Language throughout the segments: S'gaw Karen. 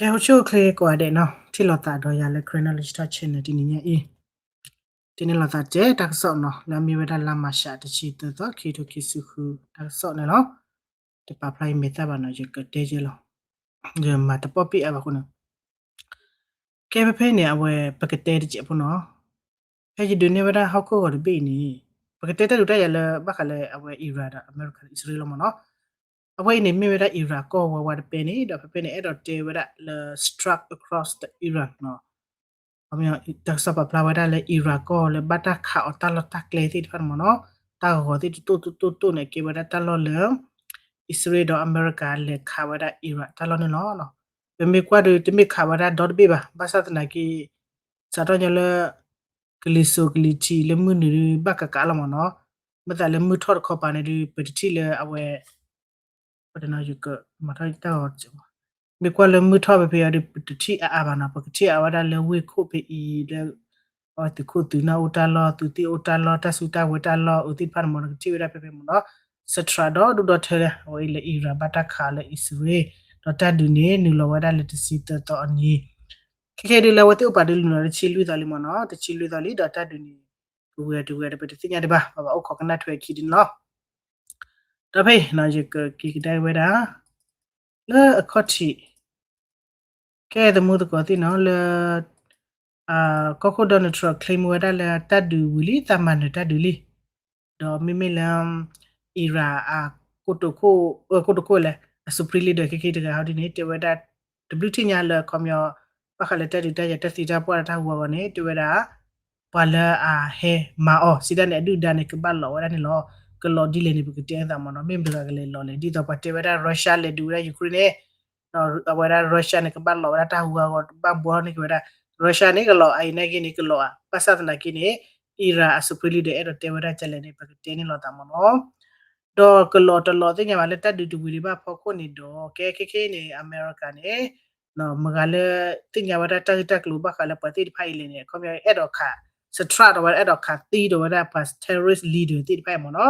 ကဲ အိၣ်ဆူၣ်အိၣ်ချ့ကိးဂၤဒဲးနီၤ, ထံၣ်လိာ်သးဒီးယၤလၢ Chronology Talk Channel တနံၤညါအံၤ, တ့န့ၢ်လိာ်သးတဲတၢ်ကစီၣ်နီၤ လၢအမ့ၢ်ဝဲဒၣ်လါမၤရှး တဆံသၢသီ ခံကထိခံဆံဃု တၢ်ကစီၣ်န့ၣ်လီၤ. တပာ်ဖျါအံၤမဲာ်သၣ်ဘၣ်နီၤ, ယကတဲကဲလီၤ, ယမၤတပီၢ်ပ့ၣ်အါဘၣ်အဃိန့ၣ် ကဲ ဖဲဖဲန့ၣ် အဝဲပကတဲတစဲးဖိနီၤ, ဖဲယဒုးနဲၣ်ဝဲဒၣ်ဟီၣ်ခိၣ်ဂီၤတဘ့ၣ်အံၤန့ၣ် ပကတဲတၢ်ဒုးတၢ်ယၤလၢဘၣ်ဃးလၢအဝဲ Iran ဒီး America ဒီး အံၣ်စရ့လးလီၤမ့ၢ်နီၤ. အဝဲအံၤန့ၣ်မ့ၢ်ဝဲဒၣ် Iran ကီၢ်ဝဲဝါတပဲန့ၣ် ဒီးဖဲဖဲန့ၣ် အဲၣ်ဒိးတဲဝဲဒၣ်လၢ strike across the Iran နီၤ. တၢ်ကစီၣ်ပာ်ဖျါဝဲဒၣ်လၢ Iran ကီၢ်လၢဘၣ်တၢ်ခးအီၤတၢ်လီၢ်တၢ်ကျဲသ့ၣ်တဖၣ်န့ၣ်မ့ၢ်နီၤ, တၢ်ဂီၤသ့ၣ်တတိၢ်တိၢ်တိၢ်တိၢ်န့ၣ် ကဲဝဲဒၣ်တၢ်လီၢ်လၢ အံၣ်စရ့လးဒီး America လဲၤခးဝဲဒၣ် Iran တၢ်လီၢ်န့ၣ်လီၤ. ပမ့ၢ်ကွၢ်ဒီး တမ့ၢ်ခးဝဲဒၣ်ဒီတဘ့ၣ်ဘၣ်, ဘၣ်ဆၣ်သနာ်က့ စးထီၣ်ညီလၢ ကလံၤစိးကလံၤထံးလၢမုၢ်နုာ်ဒုး ဘၣ်ကကးလီၤမ့ၢ်နီၤ. မ့ၢ်သးလၢမုၢ်ထီၣ်တခီပၤန့ၣ်ဒုး ပတထံၣ်လၢအဝဲ မၤထီၣ်တၢ်ဂီၤ, မ့ၢ်ကွၢ်လၢမုၢ်ထီၣ်ဖဲဖဲအံၤဒီး ပတထံၣ်အါအါဘၣ်နီၤ, ပကထံၣ်အါဝဲဒၣ်လၢဝ့ၢ်ခိၣ်ဖဲအံၤလၢ အဝဲသုးခိၣ်သုးနၢ်အိၣ်တၢ်လီၢ်, သုးသ့ၣ်အိၣ်တၢ်လီၢ်, တၢ်စုတၢ်ဝဲၤတၢ်လီၢ် အဝဲသ့ၣ်တဖၣ်န့ၣ်မ့ၢ်နီၤ, ကထံၣ်ဝဲဒၣ်ဖဲဖဲမ့ၢ်နီၤ. စထြးဒီဒူၣ်ဒီထၢလၢ အဝဲအံၤလၢ Iran ဘၣ်တၢ်ခးလၢအံၣ်စရ့လး, ဒီးတၢ်ဒုးန့ၣ် နုာ်လီၤဝဲဒၣ်လၢတဆံသၢသီအနံၤ, ခဲခဲဒုးလၢအဝဲသ့ၣ်အိၣ်ပာ်ဒုးနုာ်လီၤတဆံလွံၢ်သီလံမ့ၢ်နီၤ, တဆံလွံၢ်သီလံ ဒီးတၢ်ဒုးန့ၣ် ကဝံၤတဝံၤဒီး ပတသ့ၣ်ညါဒံးဘၣ်, ပဘၣ်အိၣ်ခိးကနၣ်ထွဲအခံဒ်န့ၣ်လီၤ. ဒီးဖဲအံၤ ယကက့ၤကဒါက့ၤဝဲဒၣ် လၢအခီၣ်ထံး ကဲ သမူသကိးသ့ၣ်နီၤ လၢ ကီၢ်ခိၣ် Donald Trump claim ဝဲဒၣ်လၢတၢ်ဒုးဝံၤလံ, သးမၤနၢၤတၢ်ဒုးလံ, ဒီးမ့မ့ၢ်လၢ Iran အကိတိာ်ခိၣ်, ကိတိာ်ခိၣ်လဲၣ်, အ supreme leader ခဲခဲတဂၤဟီဒ်န့ၣ် တဲဝဲဒၣ် တဘျုးထံၣ်ညါလၢအခီပညီ ဘၣ်ဃးလၢတၢ်ဒုးတၢ်ယၤတၢ်သံတၢ်ပှၢ်ဒီးတၢ်ဟူးဂီၤန့ၣ် တဲဝဲဒၣ် ပှၤလၢအဟဲမၤအီၤ စံးဒၣ်န့ၣ် အဒုၣ်အဒါန့ၣ် ကဘၣ်လီၤဝဲဒၣ်န့ၣ်လီၤ. ကလီၤဒ်လဲၣ်န့ၣ် ပကတဲအသးမ့ၢ်နီၤ, မ့ၢ်မတၤတဂၤကလဲၤလီၤလဲၣ်. ဒ်သိးပှၤတဲဝဲဒၣ် Russia လဲၤဒုးဝဲဒၣ် Ukraine န့ၣ် အဝဲဒၣ် Russia န့ၣ် ကဘၣ်လီၤဝဲဒၣ်တၢ်ဟူးဂီၤ ဘၣ်ဘှီန့ၢ်က့ၤဝဲဒၣ် Russia န့ၣ်ကလီၤ, အအံၤနာ်က့န့ၣ်ကလီၤဧါ, ဘၣ်ဆၣ်သနာ်က့န့ၣ် Iran အ supreme leader အဲၣ်ဒိးတဲဝဲဒၣ်ကလဲၣ်န့ၣ် ပကတဲန့ၢ်လိာ်သးမ့ၢ်နီၤ. ဒီးကလီၤတလီၤသ့ၣ်ညါဘၣ်လၢတၢ်ဒုးတဝံၤဒံးဘၣ်အဖီခိၣ်န့ၣ်ဒီး ကဲခဲခဲအံၤန့ၣ် အမဲရကၤန့ၣ် မတၤဂၤလၢသ့ၣ်ညါဝဲဒၣ်တၢ်ဂ့ၢ်တၢ်ကျိၤဘၣ်ဃးလၢပှၤသ့ၣ်တဖၣ်အံၤလဲၣ်န့ၣ် အခီပညီအဲၣ်ဒိးခး, စထြးဒီးဝဲဒၣ် အဲၣ်ဒိးခးသံဒီးဝဲဒၣ်ပှၤ terrorist leader သ့ၣ်တဖၣ်အံၤမ့ၢ်နီၤ,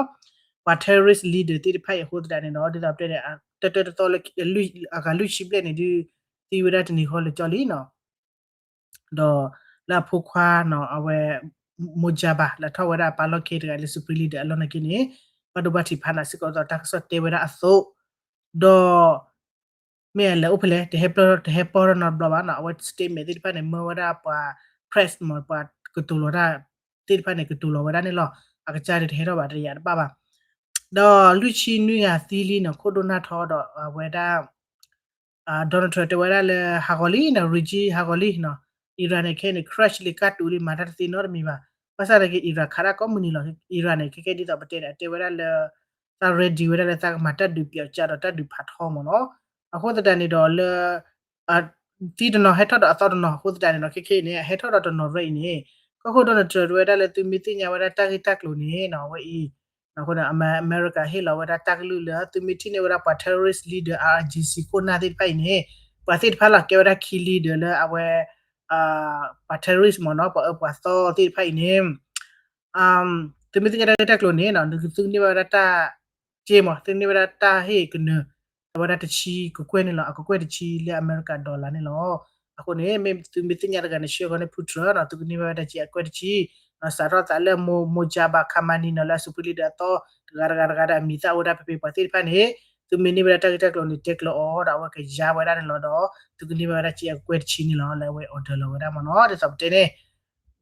ပှၤ terrorist leader သ့ၣ်တဖၣ်အံၤအဃိသတးန့ၣ်ဒီး ဒ်သိးပတဲန့ၣ် တၢတၢတသီလၢ အဂၤလွံၢ်ဆံဘျဲၣ်န့ၣ်ဒုး သံဝဲဒၣ်တနံၤဃီလၢာ်ကၠီလံနီၤ. ဒီးလၢအဖိခွါနီၤ အဝဲ Mojaba လၢထီၣ်ဝဲဒၣ်အပၢ်လီၢ်ခံတဂၤလၢ supreme leader အလီၢ်နာ်က့န့ၣ် ဘၣ်ဒိဘၣ်ထံးဖးနးစ့ၢ်ကီးဒီးတၢ်ကစီၣ်တဲဝဲဒၣ်အသိး, ဒီး မ့ၢ်အလဲၤအိၣ်ဖဲလဲၣ် တဟဲပီၢ်တဟဲပီၢ်ထီၣ်နီတဘျီဘၣ်နီၤ, အဝဲ statement သ့ၣ်တဖၣ်န့ၣ် မၢဝဲဒၣ်ပှၤ press မ့ၢ် ပှၤကတိၤလီၤတၢ်သ့ၣ်တဖၣ်န့ၣ် ကတိၤလီၤဝဲဒၣ်န့ၣ်လီၤ. အကစၢ်ဒုးတဟဲထီၣ်ဘၣ် တယာ်တဘၣ်ဘၣ်. ဒီးလွံၢ်ဆံနွံဂၤသံလံနီၤ ခိၣ်ဒိၣ်နၢ်ထီဒီးအဝဲဒၣ် Donald Trump တဲဝဲဒၣ်လၢ ဟးဂီၤလံနီၤ regime ဟးဂီၤလံနီၤ, Iran န့ၣ်ခဲအံၤန့ၣ် crash လံ ကၢ်တူာ်လံ မၤတၢ်တသ့နီတမံၤဘၣ်. ဘၣ်ဆၣ်သနာ်က့ Iran ခးတၢ်ကိးမုၢ်နံၤလီၤ. Iran န့ၣ် ခဲကဲဒ်သိးပတဲန့ၣ် အတဲဝဲဒၣ်လၢ သး ready ဝဲဒၣ်လၢသးကမၤတၢ်ဒုးပျီကၢ်ဒီးတၢ်ဒုးဖးထီမ့ၢ်နီၤ. အဃိသတးန့ၣ်ဒီးလၢ သံတနီၤဟဲထီၣ်ဒီးအသီတနီၤအဃိသတးန့ၣ်နီၤ ခဲခဲအံၤန့ၣ် အဟဲထီၣ်ဒီးတနီၤရဲၣ်အံၤန့ၣ် ကီၢ်ခိၣ် Donald Trump တဲဝဲဒၣ်လၢသုမ့ၢ်သ့ၣ်ညါဝဲဒၣ်တၢ်ဂ့ၢ်တၢ်ကျိၤန့ၣ်နီၤ အဝဲအံၤ အဃိန့ၣ် အမဲရကၤဟ့ၣ်လီၤဝဲဒၣ်တၢ်ကလုၢ်လၢ သုမ့ၢ်ထံၣ်န့ၢ်ဝဲဒၣ်ပှၤ terrorist leader, I R G C ခိၣ်နၢ်သ့ၣ်တဖၣ်အံၤန့ၣ် ပှၤသ့ၣ်တဖၣ်လီၤ ကဲဝဲဒၣ် key leader လၢအဝဲ ပှၤ terrorist မ့ၢ်နီၤ ပှၤအၢပှၤသီသ့ၣ်တဖၣ်အံၤန့ၣ် သုမ့ၢ်သ့ၣ်ညါတၢ်ဂ့ၢ်တၢ်ကျိၤန့ၣ် သုကန့ၢ်ဘၣ်ဝဲဒၣ်တၢ်က့မ့ၢ် သုကန့ၢ်ဘၣ်ဒၣ်တၢ်ဟ့ၣ်ကနၢၤ အဝဲဒၣ်တဆံကကွဲၢ်န့ၣ်လီၤ. အကကွဲၢ်တဆံလၢအမဲရကၤ dollar န့ၣ်လီၤ. အဃိန့ၣ် မ့ၢ်သုမ့ၢ်သ့ၣ်ညါတဂၤန့ၣ် ဆှၢဃီန့ၣ် ဖုထြၢၣ်နီၤ သုကန့ၢ်ဘၣ်ဝဲဒၣ်တၢ်က့အကကွဲၢ်တဆံ စးထီၣ်သးလၢ Mojaba Khamenei နီၤ လၢအ supreme leader အသီ တဂၤတဂၤတဂၤဒီးအမံၤသၣ်အိၣ်ဝဲဒၣ်ဖဲဖဲပှၤသ့ၣ်တဖၣ်န့ၣ် သုမ့ၢ်န့ၢ်ဝဲဒၣ်တၢ်ဂ့ၢ်တၢ်ကျိၤန့ၣ် တဲကျၢၤအီၤဒီးအဝဲကယါဝဲဒၣ်န့ၣ်လီၤဒီး သုကန့ၢ်ဘၣ်ဝဲဒၣ်တၢ်က့အကကွဲၢ်တဆံန့ၣ်လီၤ လၢအဝဲ order လီၤဝဲဒၣ်မ့ၢ်နီၤ ဒ်သိးပတဲန့ၣ်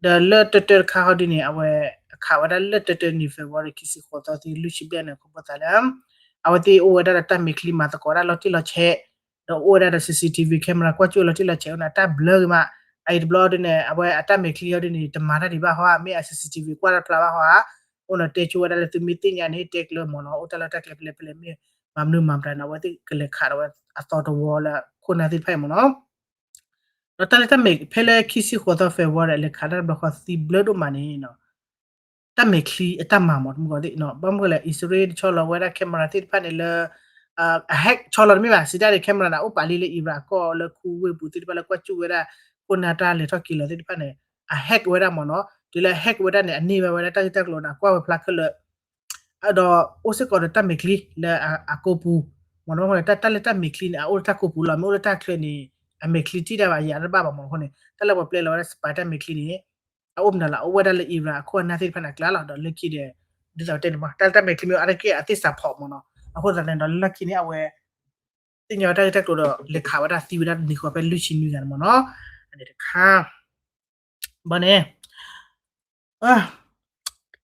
ဒီးလၢတၢတၢတခါဟီဒ်န့ၣ် အဝဲ အခးဝဲဒၣ်လၢတၢတၢနံၣ် February ခံဆံဃိးသီသံလွံၢ်ဆံဘျဲၣ်န့ၣ် ခီဖျိသးလၢ အဝဲသ့ၣ်အိၣ်ဝဲဒၣ်ဒီးတၢ်မဲာ်ချံမၤသကိးဒၣ်လီၤတံၢ်လီၤဆဲး ဒီးအိၣ်ဝဲဒၣ်ဒီး C C T V camera ကွၢ်ကၠိလီၤတံၢ်လီၤဆဲး အိၣ်န့ၣ် အတၢ်ဘျၢဂ့ၤမး အအံၤတဘျီဒ်န့ၣ် အဝဲအတၢ်မဲာ်ချံဟီဒ်န့ၣ် တမၤတၢ်ဒံးဘၣ်ဟီဧါ မ့ၢ်အ C C T V ကွၢ်တၢ်ဖျါဘၣ်ဟီဧါ အိၣ်န့ၣ်တဲကၠိဝဲဒၣ်လၢသုမ့ၢ်သ့ၣ်ညါန့ၣ် တဲကျၢၤမ့ၢ်နီၤ အိၣ်တၢ်လီၢ်တၢ်ကျဲဖဲလဲၣ်ဖဲလဲၣ်မ့ၢ် မၤမနုၤမၤမတၤန့ၣ် အဝဲသ့ၣ်ကလဲၤခးဒီးဝဲအသီတဝီလၢခိၣ်နၢ်သ့ၣ်တဖၣ်အံၤမ့ၢ်နီၤ ဒီးတၢ်လၢတၢ်မဲာ် ဖဲလၢခံဆံဃိးသီ February လဲၤခးတၢ်တဘျီဃီသံဘျၢဒိၣ်မးန့ၣ် တၢ်မဲာ်ချံအတၢ်မၤမ့ၢ်တမူကီၢ်သ့ၣ် ဘၣ်မနုၤလဲၣ် အံၣ်စရ့လးတဆီလီၤဝဲဒၣ် camera သ့ၣ်တဖၣ်န့ၣ်လၢ အ hack ဆီလီၤတမ့ၢ်ဘၣ် စံးတၢ်န့ၣ် camera န့ၣ် အိၣ်ပာ်လံလၢ Iran ကီၢ်လၢခူဝ့ၢ်ပူၤသ့ၣ်တဖၣ်လၢကွၢ်ကၠိဝဲဒၣ် ခိၣ်နၢ်တၢ်လဲၤထီၣ်က့ၤလီၤသ့ၣ်တဖၣ်န့ၣ် အ hack ဝဲဒၣ်မ့ၢ်နီၤ တုၤလၢအ hack ဝဲဒၣ်န့ၣ် အန့ၢ်ဘၣ်ဝဲဒၣ်တၢ်ဂ့ၢ်တၢ်ကျိၤန့ၣ် အကွၢ်ဝဲဖျါခဲလၢာ် ဒီးအိၣ်စ့ၢ်ကီးဒီးတၢ်မဲာ်ချံလၢအကိာ်ပူၤ မ့ၢ်နီၤ တၢ်လၢတၢ်မဲာ်ချံန့ၣ် အအိၣ်လၢတၢ်ကိာ်ပူၤလီၤ မ့ၢ်အိၣ်လၢတၢ်ချၢန့ၣ် အမဲာ်ချံတံၢ်တၢ်ဘၣ် ယၤတဘၣ်ဘၣ်မ့ၢ်နီၤ. အဃိန့ၣ် တၢ်လၢပှၤပျဲလီၤဝဲဒၣ် spy တၢ်မဲာ်ချံန့ၣ် အအိၣ်မနုၤလီၤ, အအိၣ်ဝဲဒၣ်လၢ Iran အခိၣ်အနၢ်သ့ၣ်တဖၣ်န့ၣ်အကျါလီၤ. ဒီးလၢခံဒီး ဒ်သိးပတဲန့ၣ်မ့ၢ် တၢ်လၢတၢ်မဲာ်ချံမ့ၢ်အါတက့ၢ် အသ့ၣ်စးဖီးမ့ၢ်နီၤ. အဃိသတးန့ၣ်ဒီး လၢခံန့ၣ် အဝဲ သ့ၣ်ညါဝဲတၢ်ဂ့ၢ်တၢ်ကျိၤဒီး လဲၤခးဝဲဒၣ်သံဝဲဒၣ်နံၤဃီဖဲလွံၢ်ဆံနွံဂၤန့ၣ်မ့ၢ်နီၤ. အန့ၣ်တခါ ဘၣ်န့ၣ်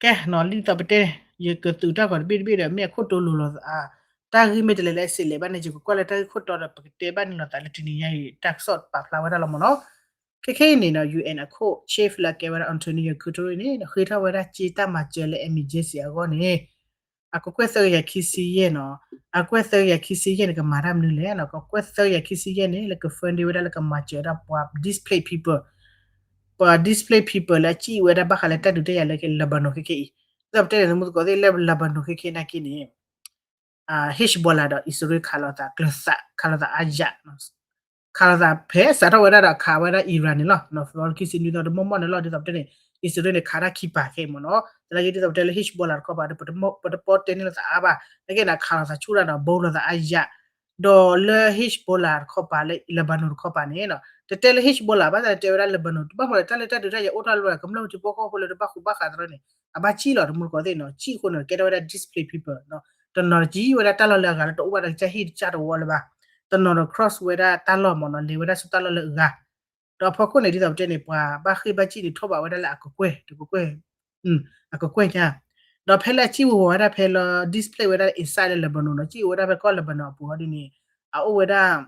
ကဲနီၤ ဒ်သိးပတဲ ယကသုးတၢ်ဂီၤတဘ့ၣ်တဘ့ၣ်ဒီး မ့ၢ်အခိၣ်တီလိၤလိၤသး တၢ်ဂ့ၢ်မ့ၢ်တလဲၤလၢအစံးလဲၤဘၣ်န့ၣ် ယကကွၢ်လၢတၢ်ဂ့ၢ်ခိၣ်တီဒီး ပကတဲဘၣ်န့ၣ်လိာ်သးလၢတနံၤညါအံၤ တၢ်ကစီၣ်ပာ်ဖျါဝဲဒၣ်လီၤမ့ၢ်နီၤ. ခဲခဲအံၤန့ၣ်နီၤ ယူဢၣ်အံၤ အခိၣ် chief လၢအကဲဝဲဒၣ် Antonio Guterres န့ၣ် ဃ့ထီၣ်ဝဲဒၣ်စ့တၢ်မၤစၢၤလၢ emergency အဂီၢ်န့ၣ် အကကွဲၢ်သၢကယၤခံဆံယဲၢ်နီၤ, အကကွဲၢ်သၢကယၤခံဆံယဲၢ်န့ၣ် ကမၤတၢ်မနုၤလဲၣ်နီၤ, ကကွဲၢ်သၢကယၤခံဆံယဲၢ်န့ၣ် လၢက fund ဝဲဒၣ်လၢကမၤစၢၤဝဲဒၣ်ပှၤ displaced people, ပှၤ displaced people လၢအစံၣ်ဝဲဒၣ်ဘၣ်ဃးလၢတၢ်ဒုးတၢ်ယၤလၢ Lebanon ခဲခဲအံၤ, ဒ်သိးပတဲန့ၣ် သမူသကိးသ့ၣ်လၢ Lebanon ခဲခဲနာ်က့န့ၣ် Hezbollah ဒီးအံၣ်စရ့လးခးလိာ်သးကျၢၤသး ခးလိာ်သးအါယၣ် ခးလိာ်သးဖဲစးထီၣ်ဝဲဒၣ်ဒီးခးဝဲဒၣ် Iran န့ၣ်လီၤ. February ခံဆံနွံသီတမီၢ်မီၢ်န့ၣ်လီၤ. ဒ်သိးပတဲန့ၣ် အံၣ်စရ့လးန့ၣ် ခးတၢ်ခံပၤခဲအံၤမ့ၢ်နီၤ. သနာ်က့ဒ်သိးပတဲလၢ Hezbollah တခီပၤဒီး ပတပီတဲန့ၢ်လိာ်သးအါဘၣ်. သနာ်က့န့ၣ် ခးလိာ်သးဆူၣ်တၢ်ဒီး ဘိလိာ်သးအါယၣ် ဒီးလၢ Hezbollah တခီပၤလၢ Lebanon တခီပၤန့ၣ် တတဲလၢ Hezbollah ဘၣ်သနာ်တဲဝဲဒၣ် Lebanon တဘၣ်မ့ၢ်ဒီး တၢ်လၢတၢ်ဒုးတၢ်ယၤအိၣ်ထီၣ်လၢ ကမျၢၢ်ထံဖိကီၢ်ဖိလၢတဘၣ်ဃူဘၣ်ဃးသရၢန့ၣ် အဘၣ်စံၣ်လီၤ တမူတကိးသ့ၣ်နီၤ. စံၣ်အဃိန့ၣ် ကဲထီၣ်ဝဲဒၣ် displaced people နီၤ. တနီၤတကံဝဲဒၣ်တၢ်လီၢ်လၢအဂၤလၢတအိၣ်ဘၣ်ဒီးကစၢ်ဟံၣ်တစၢ်တဝီလၢၤဘၣ်. တနီၤဒီး cross ဝဲဒၣ်တၢ်လီၢ်မ့ၢ်နီၤ လဲၤဝဲဒၣ်ဆူတၢ်လီၢ်လၢအဂၤ ဒီးအဖီခိၣ်န့ၣ် ဒ်သိးပတဲန့ၣ် ပှၤဘၣ်ဃ့ၢ်ဘၣ်စံၣ်န့ၣ် ထီၣ်ဘးဝဲဒၣ်လၢအကကွဲၢ် တကကွဲၢ် အကကွဲၢ်ညါ ဒီးဖဲလၢအစံၣ်ဝဲဝဲဒၣ်ဖဲလၢ displaced ဝဲဒၣ် inside လၢ Lebanon နီၤ စံၣ်ဝဲဒၣ်ဖဲကီၢ် Lebanon အပူၤဟီဒ်န့ၣ် အအိၣ်ဝဲဒၣ်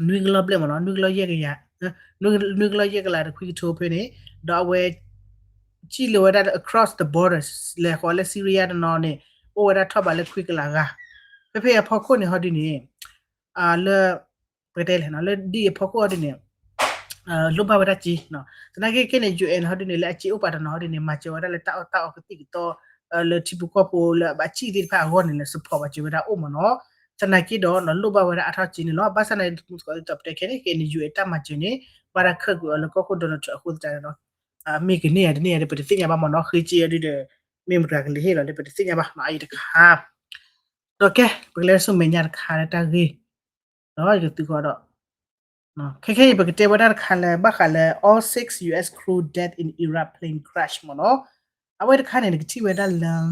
နွံကလီၢ်ဘျဲၣ်မ့ၢ်နီၤ နွံကလီၢ်ယဲၢ်ကယၤ နွံကလီၢ်ယဲၢ်ကလးတခွံကထိဖဲန့ၣ် ဒီးအဝဲ စံၣ်လၢဝဲဒၣ်လၢ across the borders လဲၤဃီၤလၢ Syria တနီၤန့ၣ် အိၣ်ဝဲဒၣ်ထီၣ်ဘးလၢခွံကလးဂၤ ဖဲဖဲအဖီခိၣ်န့ၣ်ဟီဒ်န့ၣ် လၢ ပကတဲလဲၣ်နီၤ လၢဒ်အဖီခိၣ်ဟီဒ်န့ၣ် လိၣ်ဘၣ်ဝဲဒၣ်စ့ သနာ်က့ခဲန့ၣ် ယူၢ်အဲၣ် ဟီဒ်န့ၣ် လၢအစ့အိၣ်ပာ်တနီၤဟီဒ်န့ၣ် မၤစၢၤဝဲဒၣ်လၢတၢ်အီၣ်တၢ်အီကသံၣ်ကသီ လၢထံဖိကီၢ်ဖိလၢအဘၣ်စံၣ်သ့ၣ်တဖၣ်အဂီၢ်န့ၣ် လဲၤ support မၤစၢၤဝဲဒၣ်အိၣ်မ့ၢ်နီၤ သနာ်က့ဒီး လိၣ်ဘၣ်ဝဲဒၣ်အါထီၣ်စ့န့ၣ်လီၤ. ဘၣ်ဆၣ်န့ၣ် သမူသကိးဒ်သိးပတဲခဲန့ၣ် ခဲန့ၣ် ယူၢ်အဲၣ် တၢ်မၤစၢၤန့ၣ် ဘၣ်တၢ်ခၢၣ်ကွံာ်အီၤလၢကီၢ်ခိၣ် Donald Trump အဃိသတးန့ၣ်ဒီး မ့ၢ်ကန့ၢ်ဧါ တန့ၢ်ဧါဒီး ပတသ့ၣ်ညါဘၣ်မ့ၢ်နီၤ ဃ့စ့အီၤဒ်ဒီး မ့ၢ်မတၤကလဲၤဟ့ၣ်လီၤလၢပတသ့ၣ်ညါဘၣ်နီၤ အအံၤတခါ ဒီးကဲ ပကလဲၤဆူမဲာ်ညါတခါလၢတၢ်ဂ့ၢ် ဒီးယကသုးဃီဒီး ခဲခဲအံၤ ပကတဲဝဲဒၣ်တခါလၢ ဘၣ်ဃးလၢ all six U S crew dead in Iraq plane crash မ့ၢ်နီၤ အဝဲတခါန့ၣ် နကထံၣ်ဝဲဒၣ်လၢ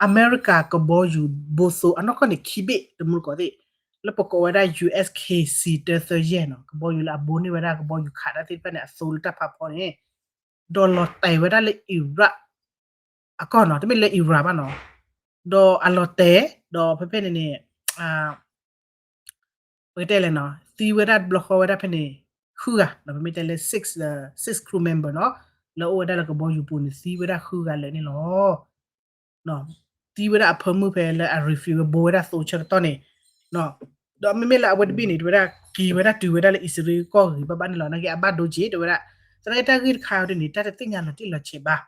အမဲရကၤကဘီယူၤဘိသိအနီၢ်ကီၢ်န့ၣ် ခံဘ့ၣ် တမူတကိးသ့ၣ် လၢပကိးဝဲဒၣ် U S K C တၢသၢယဲၢ်နီၤ ကဘီယူၤလၢအဘိန့ၢ်ဝဲဒၣ်ကဘီယူၤခးတၢ်သ့ၣ်တဖၣ်န့ၣ် အသိလၢတၢ်ဖးဖီန့ၣ် ဒီးလီၤတဲာ်ဝဲဒၣ်လၢ Iraq အကီၢ်နီၤ တမ့ၢ်လၢ Iran ဘၣ်နီၤ ဒီးအလီၤတဲာ် ဒီးဖဲဖဲန့ၣ်န့ၣ် ပကတဲလဲၣ်နီၤ သံဝဲဒၣ်တဘျီဃီဝဲဒၣ်ဖဲန့ၣ် ဃုဂၤ ဒီးပမ့ၢ်တဲလၢ six six crew member နီၤ လၢအိၣ်ဝဲဒၣ်လၢကဘီယူၤပူၤန့ၣ် သံဝဲဒၣ်ဃုဂၤလၢာ်န့ၣ်လီၤ. သံဝဲဒၣ်အဖၢမုၢ်ဖဲလၢအ refuel ဝဲဘိဝဲဒၣ်သိဆၢကတီၢ်န့ၣ် ဒီးမ့မ့ၢ်လၢအဝဲတဘ့ၣ်န့ၣ် တဝဲဒၣ်က့ၤဝဲဒၣ်တုၤဝဲဒၣ်လၢအံၣ်စရ့လးကီၢ်ဂ့ၤဘၣ်ဘၣ်န့ၣ်လီၤ. နာ်က့အဘၣ်ဒိက့ၤတဝဲဒၣ် သနာ်က့တၢ်ဂ့ၢ်တခါအံၤဒ်န့ၣ် တၢ်တသ့ၣ်ညါလီၤတံၢ်လီၤဆဲးဘၣ်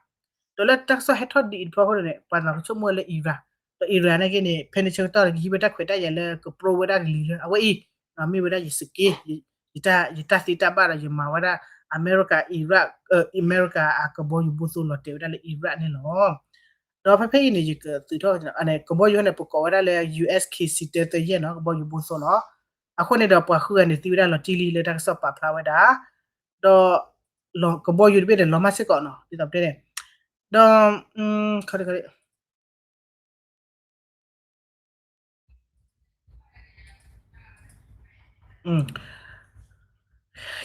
ဒီးလၢတၢ်ကစီၣ်ဟဲထီၣ်ဒ်အံၤတဖီခိၣ်န့ၣ် ပှၤသးကဆိကမိၣ်ဝဲလၢ Iran ဒီး Iran နာ်က့န့ၣ် ဖဲန့ၣ်ဆၢကတီၢ်န့ၣ် ကဟံးဝဲတၢ်ခွဲးတၢ်ယာ်လၢကပြိဝဲဒၣ်ကလံၤလၢအဝဲအံၤ မ့ၢ်ဝဲဒၣ်ယစက့ ယတၢ်သ့တၢ်ဘၣ်ဒီးယမၤဝဲဒၣ် အမဲရကၤ Iraq အမဲရကၤအကဘီယူၤဘိသိလီၤတဲာ်ဝဲဒၣ်လၢ Iraq န့ၣ်လီၤ. ဒီးဖဲဖဲအံၤန့ၣ် ယကသုးထီၣ် ကဘီယူၤန့ၣ် ပကိးဝဲဒၣ်လၢ U S K C တၢသၢယဲၢ်နီၤ ကဘီယူၤဘိသိနီၤ အဃိန့ၣ်ဒီးပှၤဃုဂၤန့ၣ်သံဝဲဒၣ်လီၤတံၢ်လံလၢတၢ်ကစီၣ်ပာ်ဖျါဝဲဒၣ် ဒီး ကဘီယူၤတဘ့ၣ်န့ၣ် လီၤမၢ်စ့ၢ်ကီးနီၤ ဒ်သိးပတဲန့ၣ် ဒီး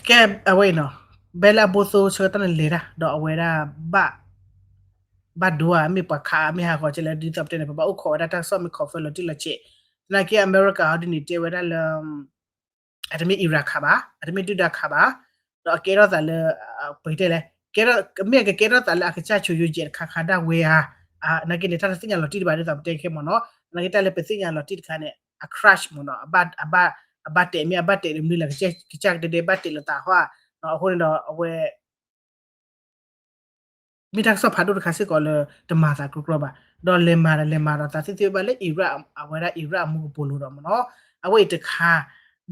ကဲအဝဲအံၤနီၤ ဘဲလၢအဘိသိဆၢကတီၢ်န့ၣ်လဲၤတၢ် ဒီးအဝဲဒၣ် ဘၣ်ဒိဧါ မ့ၢ်ပှၤခးမ့ၢ်ဟးဂီၤကဲလဲၣ် ဒ်သိးပတဲန့ၣ် ပဘၣ်အိၣ်ခိးဝဲဒၣ်တၢ်ကစီၣ်မ့ၢ် confirm လီၤတံၢ်လီၤဆဲး သနာ်က့အမဲရကၤဟီဒ်န့ၣ် တဲဝဲဒၣ်လၢ အတမ့ၢ် Iran ခးဘၣ် အတမ့ၢ်ဒုၣ်ဒါခးဘၣ် ဒီးအကဲထီၣ်သးလၢ ပကတဲလဲၣ် မ့ၢ်အကကဲထီၣ်သးလၢအကစၢ်ဆိယိယဲးတခါခါဒၣ်ဝဲဧါ နာ်က့န့ၣ် တၢ်တသ့ၣ်ညါလီၤတံၢ်တဘၣ်ဒ်သိးပတဲခဲမ့ၢ်နီၤ နာ်က့တၢ်လၢပသ့ၣ်ညါလီၤတံၢ်တခါန့ၣ် အ crash မ့ၢ်နီၤ အဘၣ်တဲာ်မ့ၢ်အဘၣ်တဲာ်တမနုၤလဲၣ် ကစၢ်ကဒဲဒဲဘၣ်တဲာ်လိာ်သးဟီ အဃိန့ၣ်ဒီးအဝဲ မ့ၢ်တၢ်ကစီၣ်ဖးဒိၣ်တခါစ့ၢ်ကီးလၢတမၤသးကြီကြီဘၣ် ဒီးလဲၤမၤဒီးလဲၤမၤဒီးသးသ့ၣ်သ့ၣ်ဘၣ်လၢ Iraq အဝဲဒၣ် Iraq အမူကပိာ်လိၤဒီးမ့ၢ်နီၤ အဝဲအံၤတခါ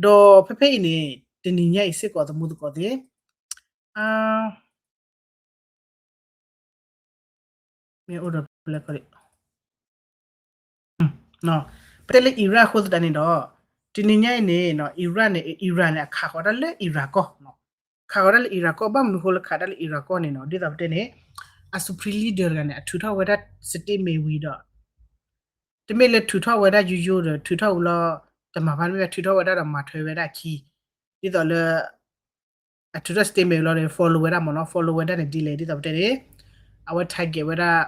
ဒီးဖဲဖဲအံၤန့ၣ် တနံၤညါအံၤစ့ၢ်ကီးသမူသကိးသ့ၣ် မ့ၢ်အိၣ်ဒီးပလဲၤခီ ပတဲလၢ Iraq အဃိသတးန့ၣ်ဒီး တနံၤညါအံၤန့ၣ် Iran န့ၣ် Iran န့ၣ် အခးဃီၤတၢ်လၢ Iran ကီၢ်, ခးဃီၤတၢ်လၢ Iran ကီၢ် ဘၣ်မနုၤဃိလၢခးတၢ်လၢ Iran ကီၢ်န့ၣ်နီၤ ဒ်သိးပတဲန့ၣ် အ supreme leader တဂၤန့ၣ် အထုးထီၣ်ဝဲဒၣ် statement ဝံၤဒီး တမ့ၢ်လၢထုးထီၣ်ဝဲဒၣ်ယိယိဒီး ထုးထီၣ်ဝံၤလီၤ တမၤဘၣ်တမ့ၢ်ဘၣ် ထုးထီၣ်ဝဲဒၣ်ဒီးမၤထွဲဝဲဒၣ်အခံ ဒ်သိးလၢ အထုးထီၣ် statement လီၤဒီး follow ဝဲဒၣ်မ့ၢ်နီၤ follow ဝဲဒၣ်န့ၣ်ဒ်လဲၣ် ဒ်သိးပတဲန့ၣ် အဝဲ target ဝဲဒၣ်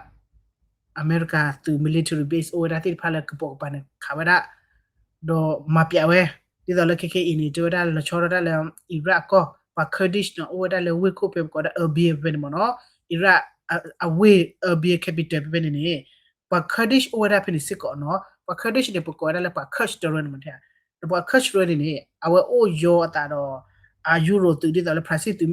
အမဲရကၤသုး military base အိၣ်ဝဲဒၣ်သ့ၣ်တဖၣ်လၢကပိာ်ကပၤန့ၣ် ခးဝဲဒၣ် ဒီးမၤပျးဝဲ ဒ်သိးလၢခဲခဲအံၤန့ၣ် တဲဝဲဒၣ်လီၤဆီဒၣ်တၢ်လၢ Iraq အကီၢ် ပှၤ Kurdish နီၤ အိၣ်ဝဲဒၣ်လၢဝ့ၢ်ခိၣ်ဖဲပကိးဒၣ် Erbil ဖဲဖဲန့ၣ်မ့ၢ်နီၤ Iraq အဝ့ၢ် Erbil capital ဖဲဖဲန့ၣ်န့ၣ် ပှၤ Kurdish အိၣ်ဝဲဒၣ်ဖဲန့ၣ်စ့ၢ်ကီးနီၤ ပှၤ Kurdish န့ၣ် ပကိးဝဲဒၣ်လၢပှၤ Kurd တရၢန့ၣ်မ့ၢ် ဒီးပှၤ Kurd တရၢန့ၣ်န့ၣ် အဝဲအိၣ်ယီၤအသးဒီး အယူရိၤသုး ဒ်သိးလၢ Brazil သုး